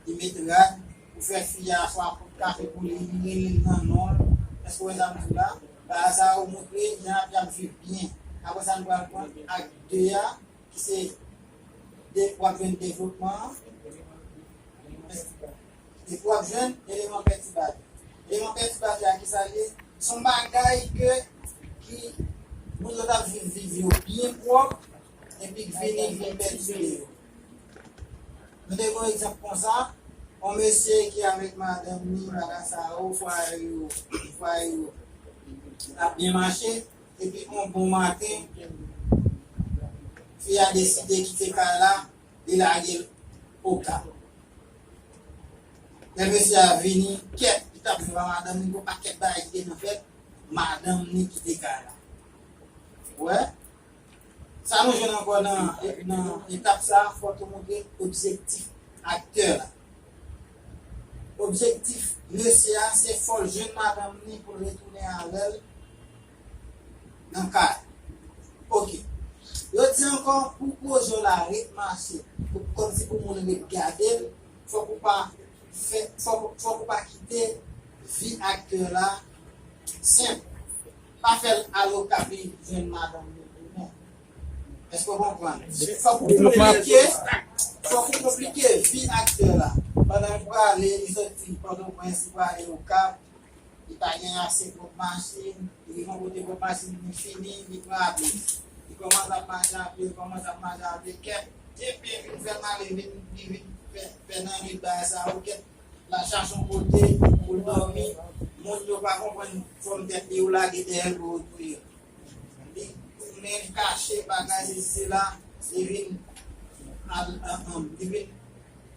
li met rad, ou fè fi a swa pot kafe pou li, li rele l nan non l. Èske w wè sa m di w la? Bagay sa yo montre jan y ap viv byen. Apre sa, nou pral pran ak de a, ki se de, w ap jwenn devlopman an. Epi w ap jwenn eleman pètibatè. Eleman pètibatè a, kisa l ye? Se yon bagay ke, ki, moun yo t ap viv, viv yo byen pwòp, epi k vini, vin pètibe yo. Nou te gen yon egzanp konsa, yon mesye ki avèk madanm ni, bagay sa yo, fwaye yo, fwaye yo ap byen mache, epi yon bon maten, fi a deside kite kay la, li lage l oka. Lè mesye a vini, kèt, li t ap viv a madanm ni, gon pakèt bagay ki te nan fèt, madanm ni kite kay la. Ou wè? Sa nou jwenn ankò nan, nan etap sa, fòk nou montre objektif aktè la. Objektif mesye a, se fò l jwenn madanm ni pou l retounen avè l nan kay. Oke. Yo di ankò, pou pwojè w la ret mache, pou, kòmsi pou moun ret gade l, fòk ou pa fè, fòk, fòk ou pa kite vi aktè la senp. Pa fè l al oka pou l jwenn madanm li goumen. Èske w konprann? Fòk ou konplike, fòk ou konplike vi aktè la. Pandan l prale, li soti Pòtoprens, li prale Okap, li pa gen ase pwòp machin, li rive yon kote pwòp machin li fini, li pran a pye. Li kòmanse ap mache a pye, li kòmanse ap mache a pye, kèt, epi vin fè l male, vin, li vin fè, fè nan lit bagay sa yo, kèt. L al chache yon kote pou l dòmi. Moun yo pa konprann fòm tèt li, yo lage dèyè l pou yo touye l. Li tounen, li kache bagay, sesi sela, li vin al, an, an, li vin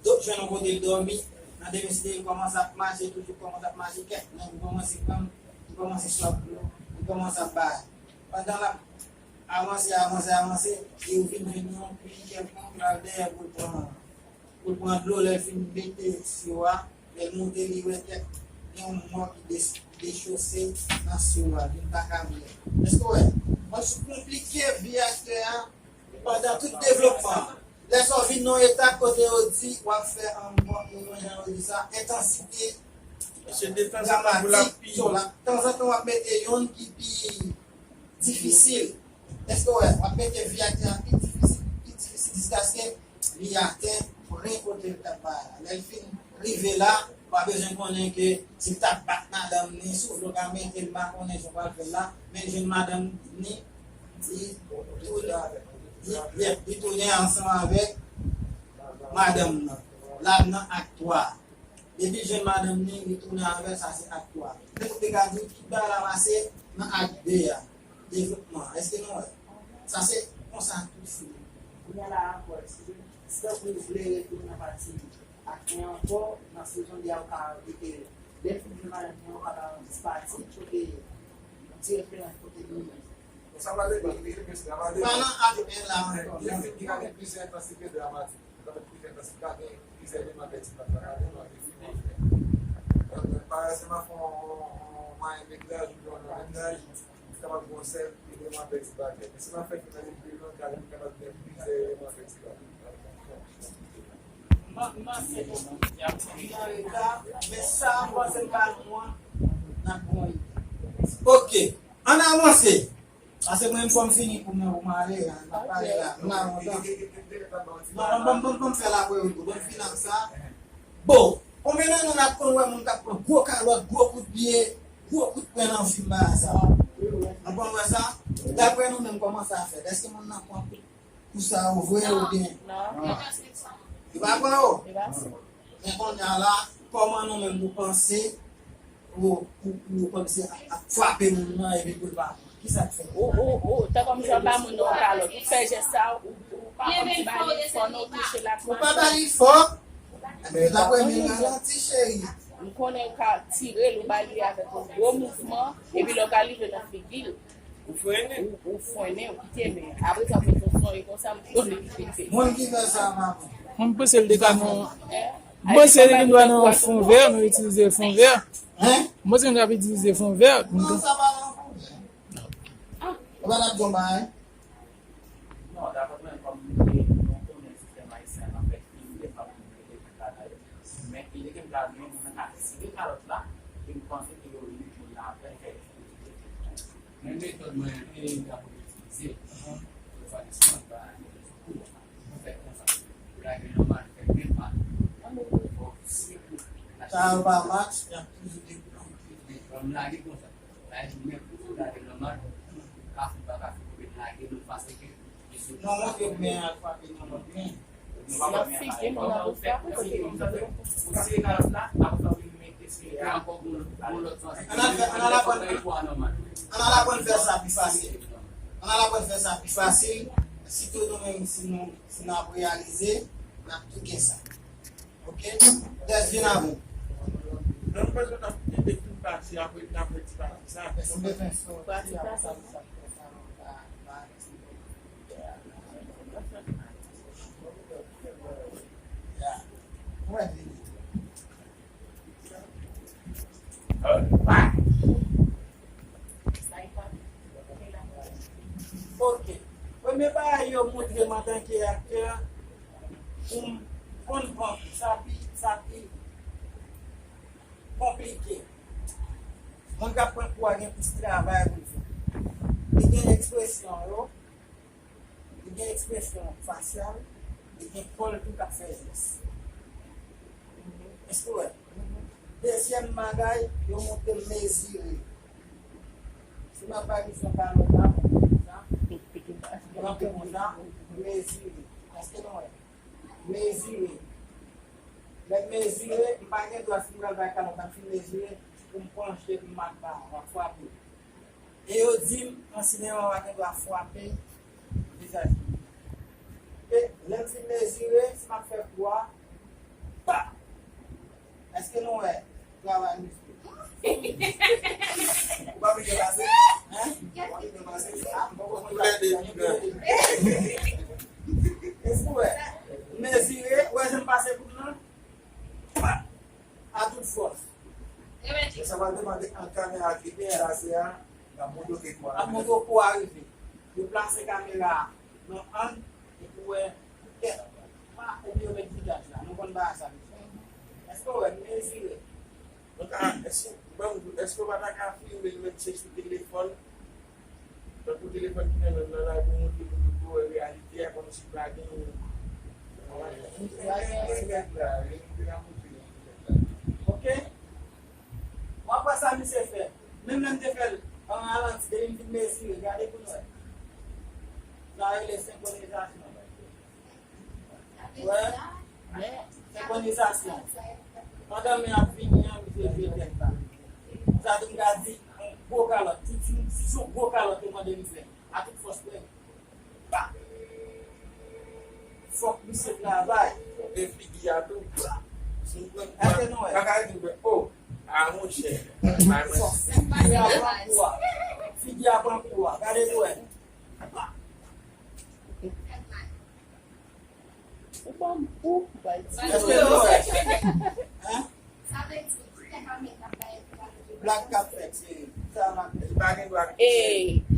do-, jwenn yon kote l dòmi. Nan demen site, li kòmanse ap mache, toujou kòmanse ap mache, kèk nèg li kòmanse pran, li kòmanse sòt dlo, li kòmanse ap bay. Pandan l ap avanse, avanse, avanse, li vin jwenn yon pwi kèlkonk, l al dèyè pou l pran pou l pran dlo, lè l fin mete syo a, lè l moute, li wè kèk, gen yon mò ki de-, dechose nan syo a, li pa ka wè. Èske w wè? Mwen sou konplike vi aktè a pandan tout devlopman an. Lè sa w vin nan yon etap kote yo di w ap fè ankò, yon jan yo di sa, entansite dramatik sou la. Tanzantan w ap mete youn ki pi difisil. Èske w wè, w ap mete vi aktè a pi difisil, pi difisil, jiskaske li atenn pwen kote l t ap bay la. Lè l fin rive la, w pa bezwen konnen ke si l t ap bat madanm ni, soufle w ka mete l, m pa konnen jan w pral fè l la, men l jwenn madanm ni, li tounen, li, li, li tounen ansanm avèk madanm nan. La nan ak twa. Depi l jwenn madanm ni, li tounen avè l, sa se ak twa. Donk, ou te ka di tout bagay la pase nan ak de a, devlopman. Èske nou wè? Sa se konsa tout fini. Kounye a la ankò, èske, si tankou w vle retounen nan pati ak en ankò, nan sezon de a, ou ka rete, lè l fin jwenn madanm ni, ou ka ba yon ti pati, kote yon ti referans, kote nou menm. Sa va depann, li gen plis, sa va depann. Pa nan ak en la ankò. Li gen plizyè entansite dramatik. Sa vle di ki fè paske pa gen plizyè eleman pètibatè ladan, nou ap defini. Donk, pa egzanp, m ap fè yon, yon mwayen metraj oubyen yon long metraj, li kapab gen yon sèl eleman pètibatè. Men si m ap fè ki nan legliz lan, li kapab gen plizyè eleman pètibatè. M panse ke nou nan reta, men sa m panse m pa lwen nan pwen. Oke, ann avanse. Paske mwen, fò m fini pou mwen, pou m ale la, m ap pale la, m la lontan. Non, non, ban m, ban m, ban m fè la pou yo tou, ban m fini ak sa. Bon, konbyen nan nou n ap konn wè moun k ap pran gwo kalòt, gwo kout pye, gwo kout pwen nan fim bagay sa? Nou konn wè sa? Daprè nou menm, kòman sa fèt? Èske moun nan pran kou sa yo vre oubyen? Non. Li pa pran yo? Li pa pran. Men kounye a la, kòman nou menm nou panse, ou, ou, ou panse ap, ap frape moun nan epi pou l pa pran? Kisa k fè? Ou, ou, ou, tankou m di w ba moun nan yon kalòt, ou fè jès sa, ou, ou pa konn si ba li fò non, ou touche l ak manchèt. Ou pa ba li fò. Anben, ta premye ralanti, cheri. M konnen w ka tire l, ou ba li avèk yon gwo mouvman, epi lè w ka rive nan figi l, ou frennen, ou, ou frennen, ou kite, men apre sa, w met yon sonje konsa, m konnen li pete. Moun ki fè sa, pa bon. Mwen, m panse l te ka nan, m panse li gen dwa nan yon fon vè, nou itilize fon vè. Hein? M panse nou t ap itilize fon vè. Non, sa pa nan fon vè. Ou pa t ap di yon bagay? Non, daprè mwen, kòm nou konnen sistèm ayisyen an, anfèt, li menm pa konn rele tout bagay. Men, li te gen dwa gen moun nan ka tire kalòt la, e m panse ke yo li moun nan apre fè. Men metòd mwen, e, m ta konn itilize, refwadisman, ba, fè konsa. Lage nòmal, fè menm pa. Sa yo pa match, y ap toujou dekouvri. Lè m lage konsa. Non, montre men ak frape nan lòt men. Si y ap figi moun nan pou frape, kote moun nan. Ann al fè, ann al aprann, ann al aprann fè sa pi fasil. Ann al aprann fè sa pi fasil. Sitou nou menm, si nou, si n ap reyalize, n ap tou gen sa. Ok? Des, vin avè m. Non, nou bezwen ap kite tout pati, apre n ap fè ti pati sa. Pati sa. Ok. Premye bagay yo montre m antanke aktè, pou m konn pran sa pi, sa pi konplike. Moun k ap pran kou a gen plis travay pou l fè. Li gen ekspresyon yo, li gen ekspresyon fasyal, li gen kò l tou k ap fè jès. Èske w wè? Dezyèm bagay, yo montre m mezire. Si m ap bay misyon kalòt la, mwen konn konsa. Mwen konn konsa, mezire. Èske nou wè? Mezire. Lè m mezire, m pa gen dwa, si m pral bay kalòt la, m fin mezire, pou m panche, pou m ap ba, m ap frape. E yo di m, nan sinema, w pa gen dwa frape vizaj moun. E lè m fin mezire, si m ap fè kou a, pa! Èske nou wè travay mesye? Ou pa vle pase? Hein? Ou pa vle pase? Ah, m poko konn pase. Èske w wè? M mezire, ou wè jan m pase kout lan? Pa! A tout fòs. E sa va demande an kamera ki byen la, se a, l ap montre w kou a. L ap montre w kou a rive. Yo plase kamera a nan ang, epi w wè tèt. Pa, epi yo met vizaj la. Nou konn bagay sa deja. Èske w wè, m mezire? Donk, a, èske, ban m di w, èske w pa ta ka filme l, mete sou telefòn? Tankou telefòn ki nan men m nan la, pou montre moun yo pou wè reyalite a, kòmsi pa gen. Ok? W ap wè sa misye fè. Menm lè m te fè l an ralanti, depi m fin mezire, gade pou n wè. Sa rele senkronizasyon. Wè, senkronizasyon. Pandan men ap vini an, misye jwe tèt la. Sa tou m ka di, yon gwo kalòt. Tout si, si se yon gwo kalòt yo mande m fè. A tout fòs, frè. Pa! Fòk misye travay. E figi a tou. Pa! Èske nou wè? Pa ka di, o, a monchè. Fòk figi a pran kou a. Figi a pran kou a. Gade pou wè. Pa! Ou pa m pou bay ti. Èske nou wè? Hein? Blag k ap fèt, se sa m ap di. E,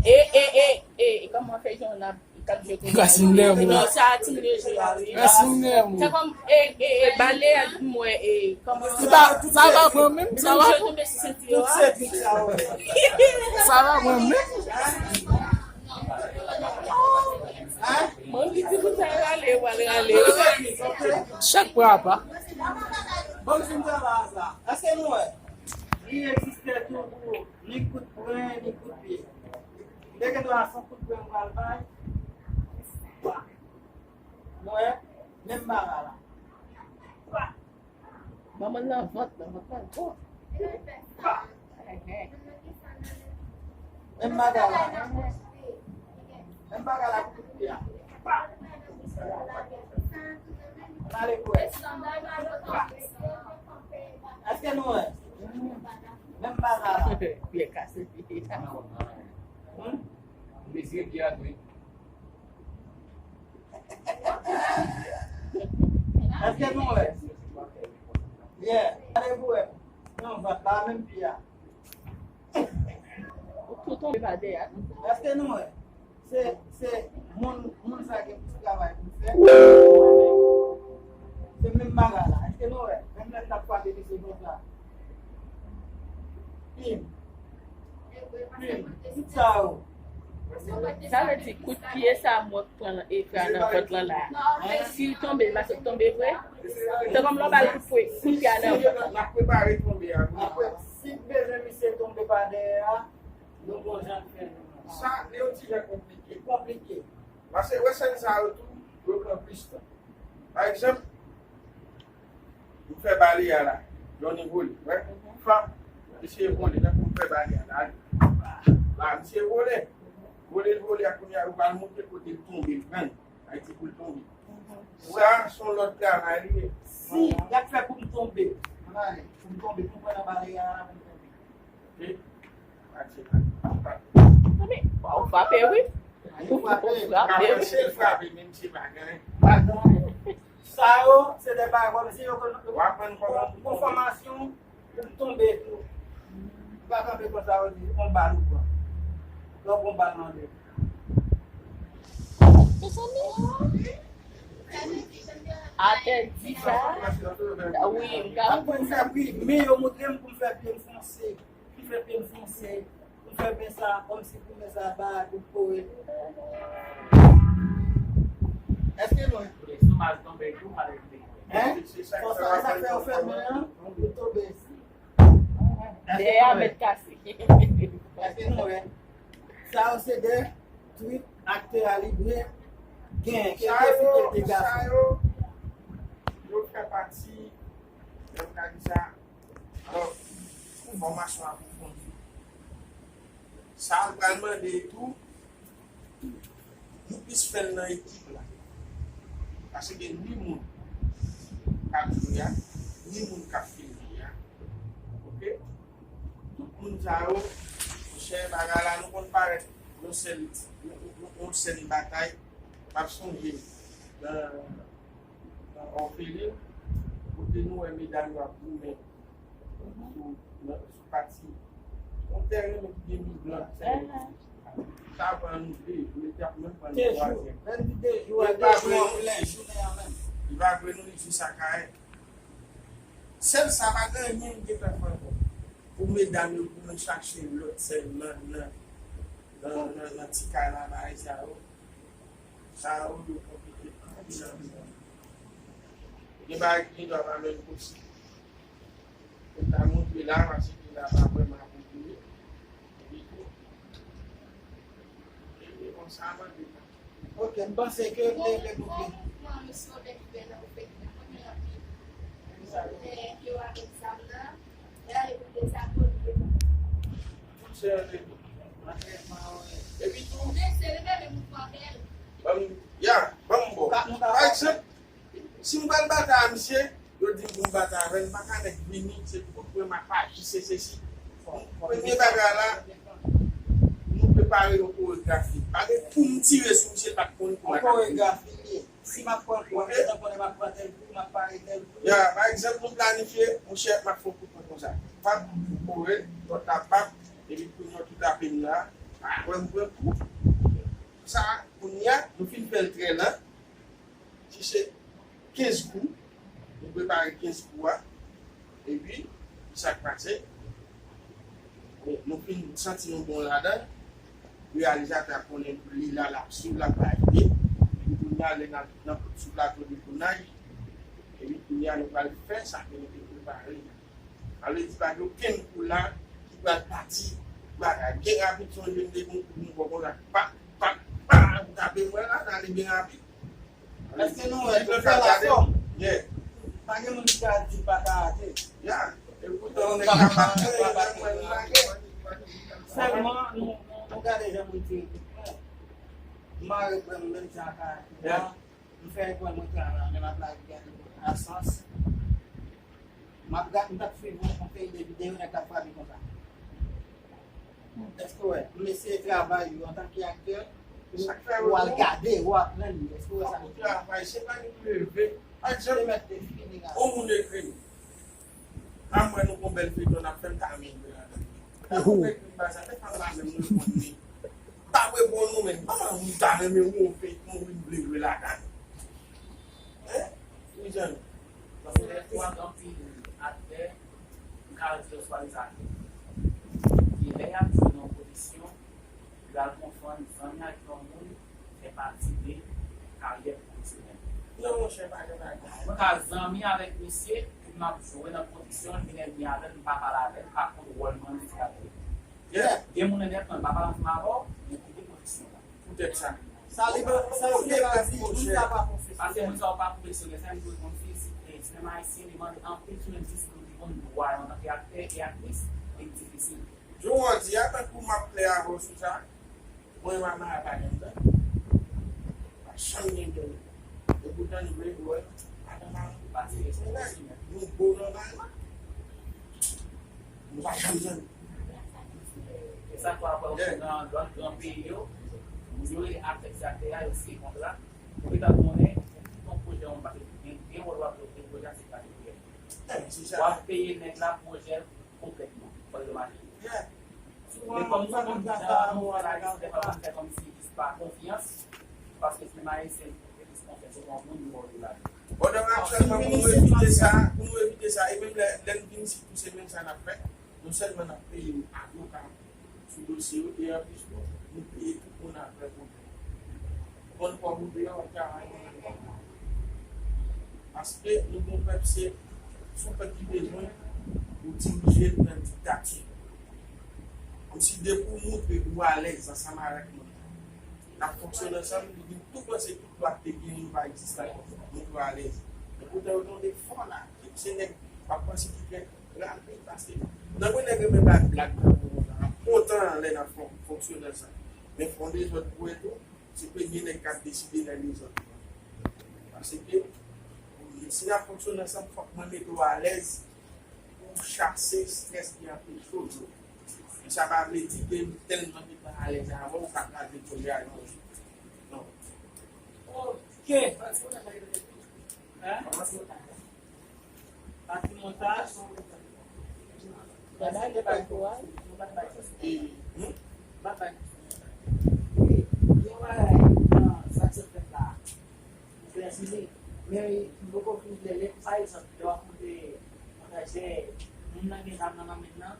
e, e, e, e, kòman fè jan n ap, k ap jwe kou. Rasin lèmou. Non, sa ti moun yo jwe a, wi. Rasin lèmou. Se kòm, e, e, e, bale a, m wè, e, kòman. Sa, sa va pran menm, sa va pran. Tonbe sou senti yo a. Tout se tout sa, wè. Sa va pran menm. Hein? Mwen ki di pou sa rale, w al rale. Chak pran apa. Ban m fin travay sa. Èske nou wè? Li egziste tou pou ni kout pwen, ni kout pye. Li te gen dwa fè kout pwen m pral bay. Pa. Nou wè? Menm bagay la. Pa. Manman nan vant, nan vant la gwo. Pa. Ehe. Menm bagay la. Menm bagay la pou kout pye a. Pa. Pale pou wè. Èske nou wè? Menm bagay la. Pye kase. Hmm? Mesye pye a tou. Èske nou wè? Yeah. Pale pou wè. Non, vant la menm pye a. Ou tou tonbe pa dèyè. Èske nou wè? Se, se moun, moun sa gen ti travay pou fè. Se menm bagay la. Èske nou wè? Menm lè n t ap frape misye konsa. Pim. Pim. Tout sa yo. Sa vle di kout pye sa mwen pran e fè a nan vant lan la. Si l tonbe, l pa sot tonbe vre. Se kòm lè w ba l kout pye, kout pye a nan vant lan. N ap prepare tonbe a. Apre, si bezwen misye tonbe pa dèyè a, nou gon jan n fè nou. Sa, li yon ti jan konplike. Konplike. Paske wè sèn sa yo tou, yo pran plis tan. Pa egzanp, m fè bale a la, Johnny vole, wè. Fap, misye vole, nan kou m fè bale a la. La, misye vole. Vole, l vole, a kounye a, yo pral montre kote l tonbe, l pran. Ayiti pou l tonbe. Sa, se yon lòt travay li ye. Si, y ap fè pou m tonbe. Ann ale, pou m tonbe, pou m pran nan bale a la, pou m tonbe. Ok? Pati la. Pati. Mami, w frape, wi. Ou frape, wi. Frape, se l frape, men misye pa gen. Pa gen. Sa yo, se de bagay kòmsi yo konn, w aprann kòman pou fòmasyon. Ou tonbe tou. Ou pa kanpe konsa, ou di, on bal ou pran. Donk, on bal nan men. Atè di sa. Wi, m ka konprann sa. Men yo montre m pou m fè pye m fonse. Pou m fè pye m fonse. Pou m fè men sa, kòmsi pou men sa ba, pou kore. Èske nou wè? Hein? Fòs la, sa fè yo fèmen an, yo tonbe. Dèyè a mèt kase. Èske nou wè? Sa yo se de trik aktè a li dwe gen, ki difikilte gason. Sa yo, yo fè pati, lè m ka di sa, alò, fòmasyon apwofondi. Sa l pral mande tou, nou plis fè l nan ekip la. Paske ni moun k ap jwe a, ni moun k ap filme a. Ok? Tout moun sa yo, monchè, bagay la, nou konn parèt yon sèn, yon, yon, yon sèn batay. M ap sonje nan, nan òfelin, kote nou wè medam yo ap goumen sou, nan, sou pati. Yon tèren men ki gen mi blan, sa yo di. Sa pran nou de jou, li t ap menm pran nou twazyèm. Lè n di de jou a, de jou an plen jounen an menm. Li pa vre non, li jis a kay. Sèl sa pa gen anyen m te fè ankò. Pou medam yo, pou nou chache lòt sèn nan, nan, nan, nan, nan ti kay la, bagay sa yo. Sa yo, yo konplike. Gen bagay ki gen dwa pa menm posib. Mwen ta montre la, paske la pa vrèman apwopriye. Epi tou, e, e konsa mande. Ok, m panse ke m te vle bouke. Epi tou, ban m, ya, ban m bo. Pa egzanp, si m pral batay a misye, yo di m pou m batay avè l, m pa ka nèk vini, se kout pwen m ap aji, se sesi. Premye bagay la, nou prepare yon koregrafi. Pa gen kou m tire sou misye, l pa t konn kou m atake. Yon koregrafi li ye. Si m ap pran kou, m gentan konnen m ap pran tèl kou, m ap pare tèl kou. Ya, pa egzanp, nou planifye, monchè, m ap fè yon kout pwen konsa. Pap, ou kore, lòt la pap, epi kounye a tou tape m la, wè m pran kou. Sa, kounye a, nou fin fè l trè lan. Si se kenz kou, nou prepare kenz kou a, epi, sa k pase, nou fin santi nou bon ladan, reyalizatè a konnen li la, l ap swiv, l ap valide, epi kounye a, lè n ap nan, sou plato de tounaj, epi kounye a, nou pral fè sa ke nou te prepare a. Sa vle di pa gen okenn kou la ki pral pati. Bagay byen rapid, sonje m te gen yon kou m pran konsa, pa, pa, pa, m tape mwen la, sa ale byen rapid. Èske nou wè tou fè la fòm? Yeah. Pa gen moun ki ka di pa ka rate. Yeah. E poutan, nèg la pa fè, mwen, mwen, mwen. Sèlman, nou, nou, nou gade jan moun tire kout pwen. Mare pwen menm jan ak rate. Yeah. M fè lekòl, mwen travay, men m ap lage gade Asans. M ap gade, m t ap swiv yon, yon seri de videyo, nèg la frape konsa. Èske w wè? M eseye travay yo antanke aktè, ou al gade, ou aprann li. Èske w wè sa m di? Travay, se pa nou leve. Pa egzanp, yon moun ekri m. A mwen nou gon bèl feyton n ap fè, m ta renmen jwe ladan. Lè moun ekri m bagay sa, men pa m pa menm reponn li. M pa reponn ou, men kòman moun ta renmen ou feyton wi m vle jwe ladan. Hein? Wi, Jan. Paske lè fwa gen anpil aktè, m ka di yo swadizan aktè. Ki lè y ap jwe nan yon pwodiksyon, yo al konfonn zanmi ak yon moun fè pati de karyè pwofesyonèl. Non, monchè, pa gen bagay. Mwen ka zanmi avèk misye, epi m ap jwe nan pwodiksyon, l vin ènmi avè m, m pa pale avè l, m pa konn wòl mwen ansanm avè l. Yeah. Gen moun nan nèt mwen, m pa pale ansanm avè w, men kite pwodiksyon an. Poutèt sa. Sa li pa, sa li pa di, moun sa pa pwofesyonèl. Paske moun sa yo pa pwofesyonèl, sa vle di konn fizik, e, sinema ayisyen, li mande anpil sou menm diskou, li konn dwa yo antanke aktè e aktris, li difisil. Jodi a, tankou m ap klè avè w sou sa, mwen, Mama a pa gen dèn. Pa janm gen dèn. Epoutan, nou vle jwe adan mari. Nou bo nòmalman. Nou pa janm tande. E sa fè w ap wè nan lòt gran peyi yo, moun yo rele aktè, se aktè a, yo siyen kontra. Ou gentan konnen, yon pwojè yon pase gen, gen wòl w ap jwe, gen pwojè a se kategori. W ap peye nèg la pwojè l konplètman. Fò l yo mache. Men kòm nou konn jan nou fè la, lè pa konn fè kòmsi jis pa konfyans, paske sinema ayisyen, se jis konfyans, se yon moun nou wè la. Bon, donk, aktyèlman, pou nou evite sa, pou nou evite sa, e menm lè, lè n vin isit tou, se menm sa n ap fè. Non sèlman n ap peye avoka sou dosye yo, e anplis tou, nou peye tout moun apre pou yo. Konn kòb ou peye, w ap travay nan men kòb la. Paske nou gon pèp, se, se yon pèp ki bezwen pou dirije l nan diktati. Kòmsi depi w montre ou alèz ansanm avèk moun, n ap fonksyone ansanm, li vin tou panse tout lwa k te genyen yo pa egziste ankò. Montre w alèz. Men poutan yo tonbe fò la. Se nèg w ap panse ki fè rapid, paske nan mwen nèg renmen bay blag nan mwen kontan lè n ap fon- fonksyone ansanm. Men fè yon dezòd pou wè tou, se premye nèg k ap deside nan dezòd lan. Paske si n ap fonksyone ansanm, fòk mwen mete w alèz pou chase estrès ki anpeche w jwe. Men sa pa vle di ke m tèlman gentan alèz avè w, w ka kraze pwojè a yon jou. Non. Ok. Hein? Pati montaj. Gade, pa kouway. Wi, gen yon bagay nan sa k sot fèt la. Prezime. Men m poko fin klè, lè, pa egzanp, lè w ap monte montaj, lè moun nan gen zam nan nan men l lan,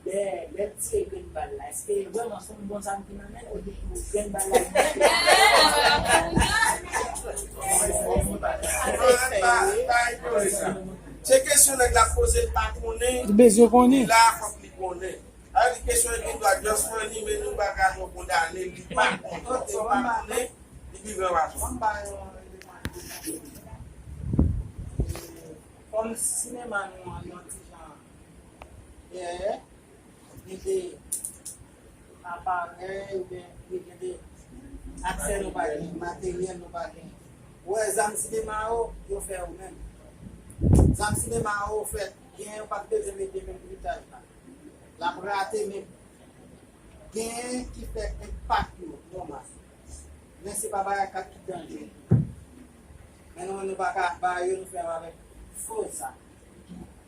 lè, lè l tire grenn bal la, èske vrèman se yon bon zam ki nan men l, oubyen grenn bal la li mete? Se kesyon nèg la poze, l pa konnen. Li bezwen konnen. Li la, fòk li konnen. Sa vle di kesyon l gen dwa just funny, men nou pa ka nou kondane l, li pa konnen. Sa w pa konnen, li pi gran pase w. Kòm sinema nou an yon ti jan dèyè, gen de aparèy oubyen gen de aksè nou pa gen, materyèl nou pa gen. Ou wè zam sinema yo, yo fè yo menm. Zam sinema yo fèt, gen yo pa t bezwen mete menm gritaj la. L ap rate, men genyen ki fè enpak yo nòmal. Men se pa bagay k ap kite anyen. Men nou menm nou pa ka ba yo, nou fè avèk fo zam.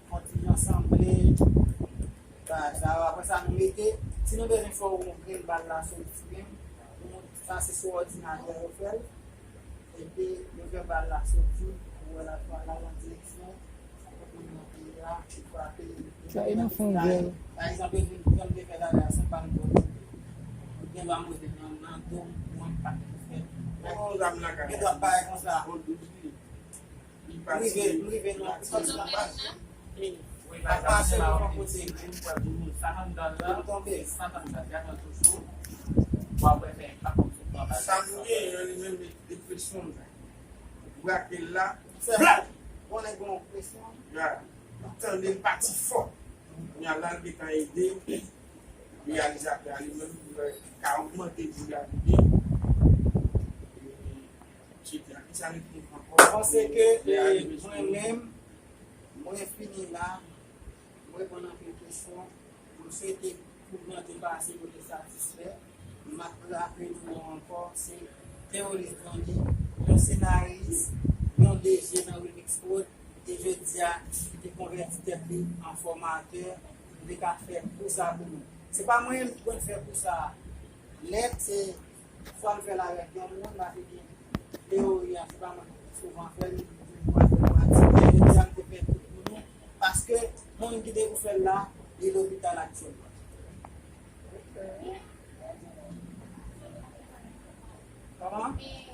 Fè yon ti jan sanble. Bagay sa yo, apre sa nou mete, si nou bezwen fè yon grenn bal la soti menm, nou, sa se sou òdinatè yo fè l. Epi yo fè bal la soti, ou wè l ap pral nan direksyon. Sa e nan fon vè. Pa egzanp, yo di, jan m te fè talè a, se yon bal m pran. Gen dwa m rete nan, nan do m, mwen pa t fè. Gen dwa m parèt konsa. M rive, m rive nan, m sòti nan bal. Ap pase yon kote. Sa anndan l la, se sa anndan l, gade l toujou. W ap wè fè enpak konsa nan bal. Sa m gen, li menm, depresyon m la. Brake l la. Blak! Konnen gen yon presyon. Ya. Ou tande l pati fò. Kounye a la, l gentan ede reyalizatè a li menm, pou l ka ogmante bri a pou li. Etsetera. Sa repete ankò. Mwen panse ke, eh, mwen menm, mwen fini la. Mwen reponn anpil kesyon. Mwen swete pou mwen te pase, mwen te satisfè. M ap raple nou ankò, se Teoris Donny, yon senaris, yon D J nan Remix Prod, e jodi a, ki te konvèti tèt li an fòmatè, pou te ka fè kou sa pou nou. Se pa mwen menm ki konn fè kou sa a nèt, se swa m fè l avèk yon moun, paske teori a, se pa mwen ki souvan fè l, m di m pral fè l pratike, jodi a m te fè tout pou nou, paske moun ki te pou fè l la, li lopital aktyèlman. Kòman? Yeah.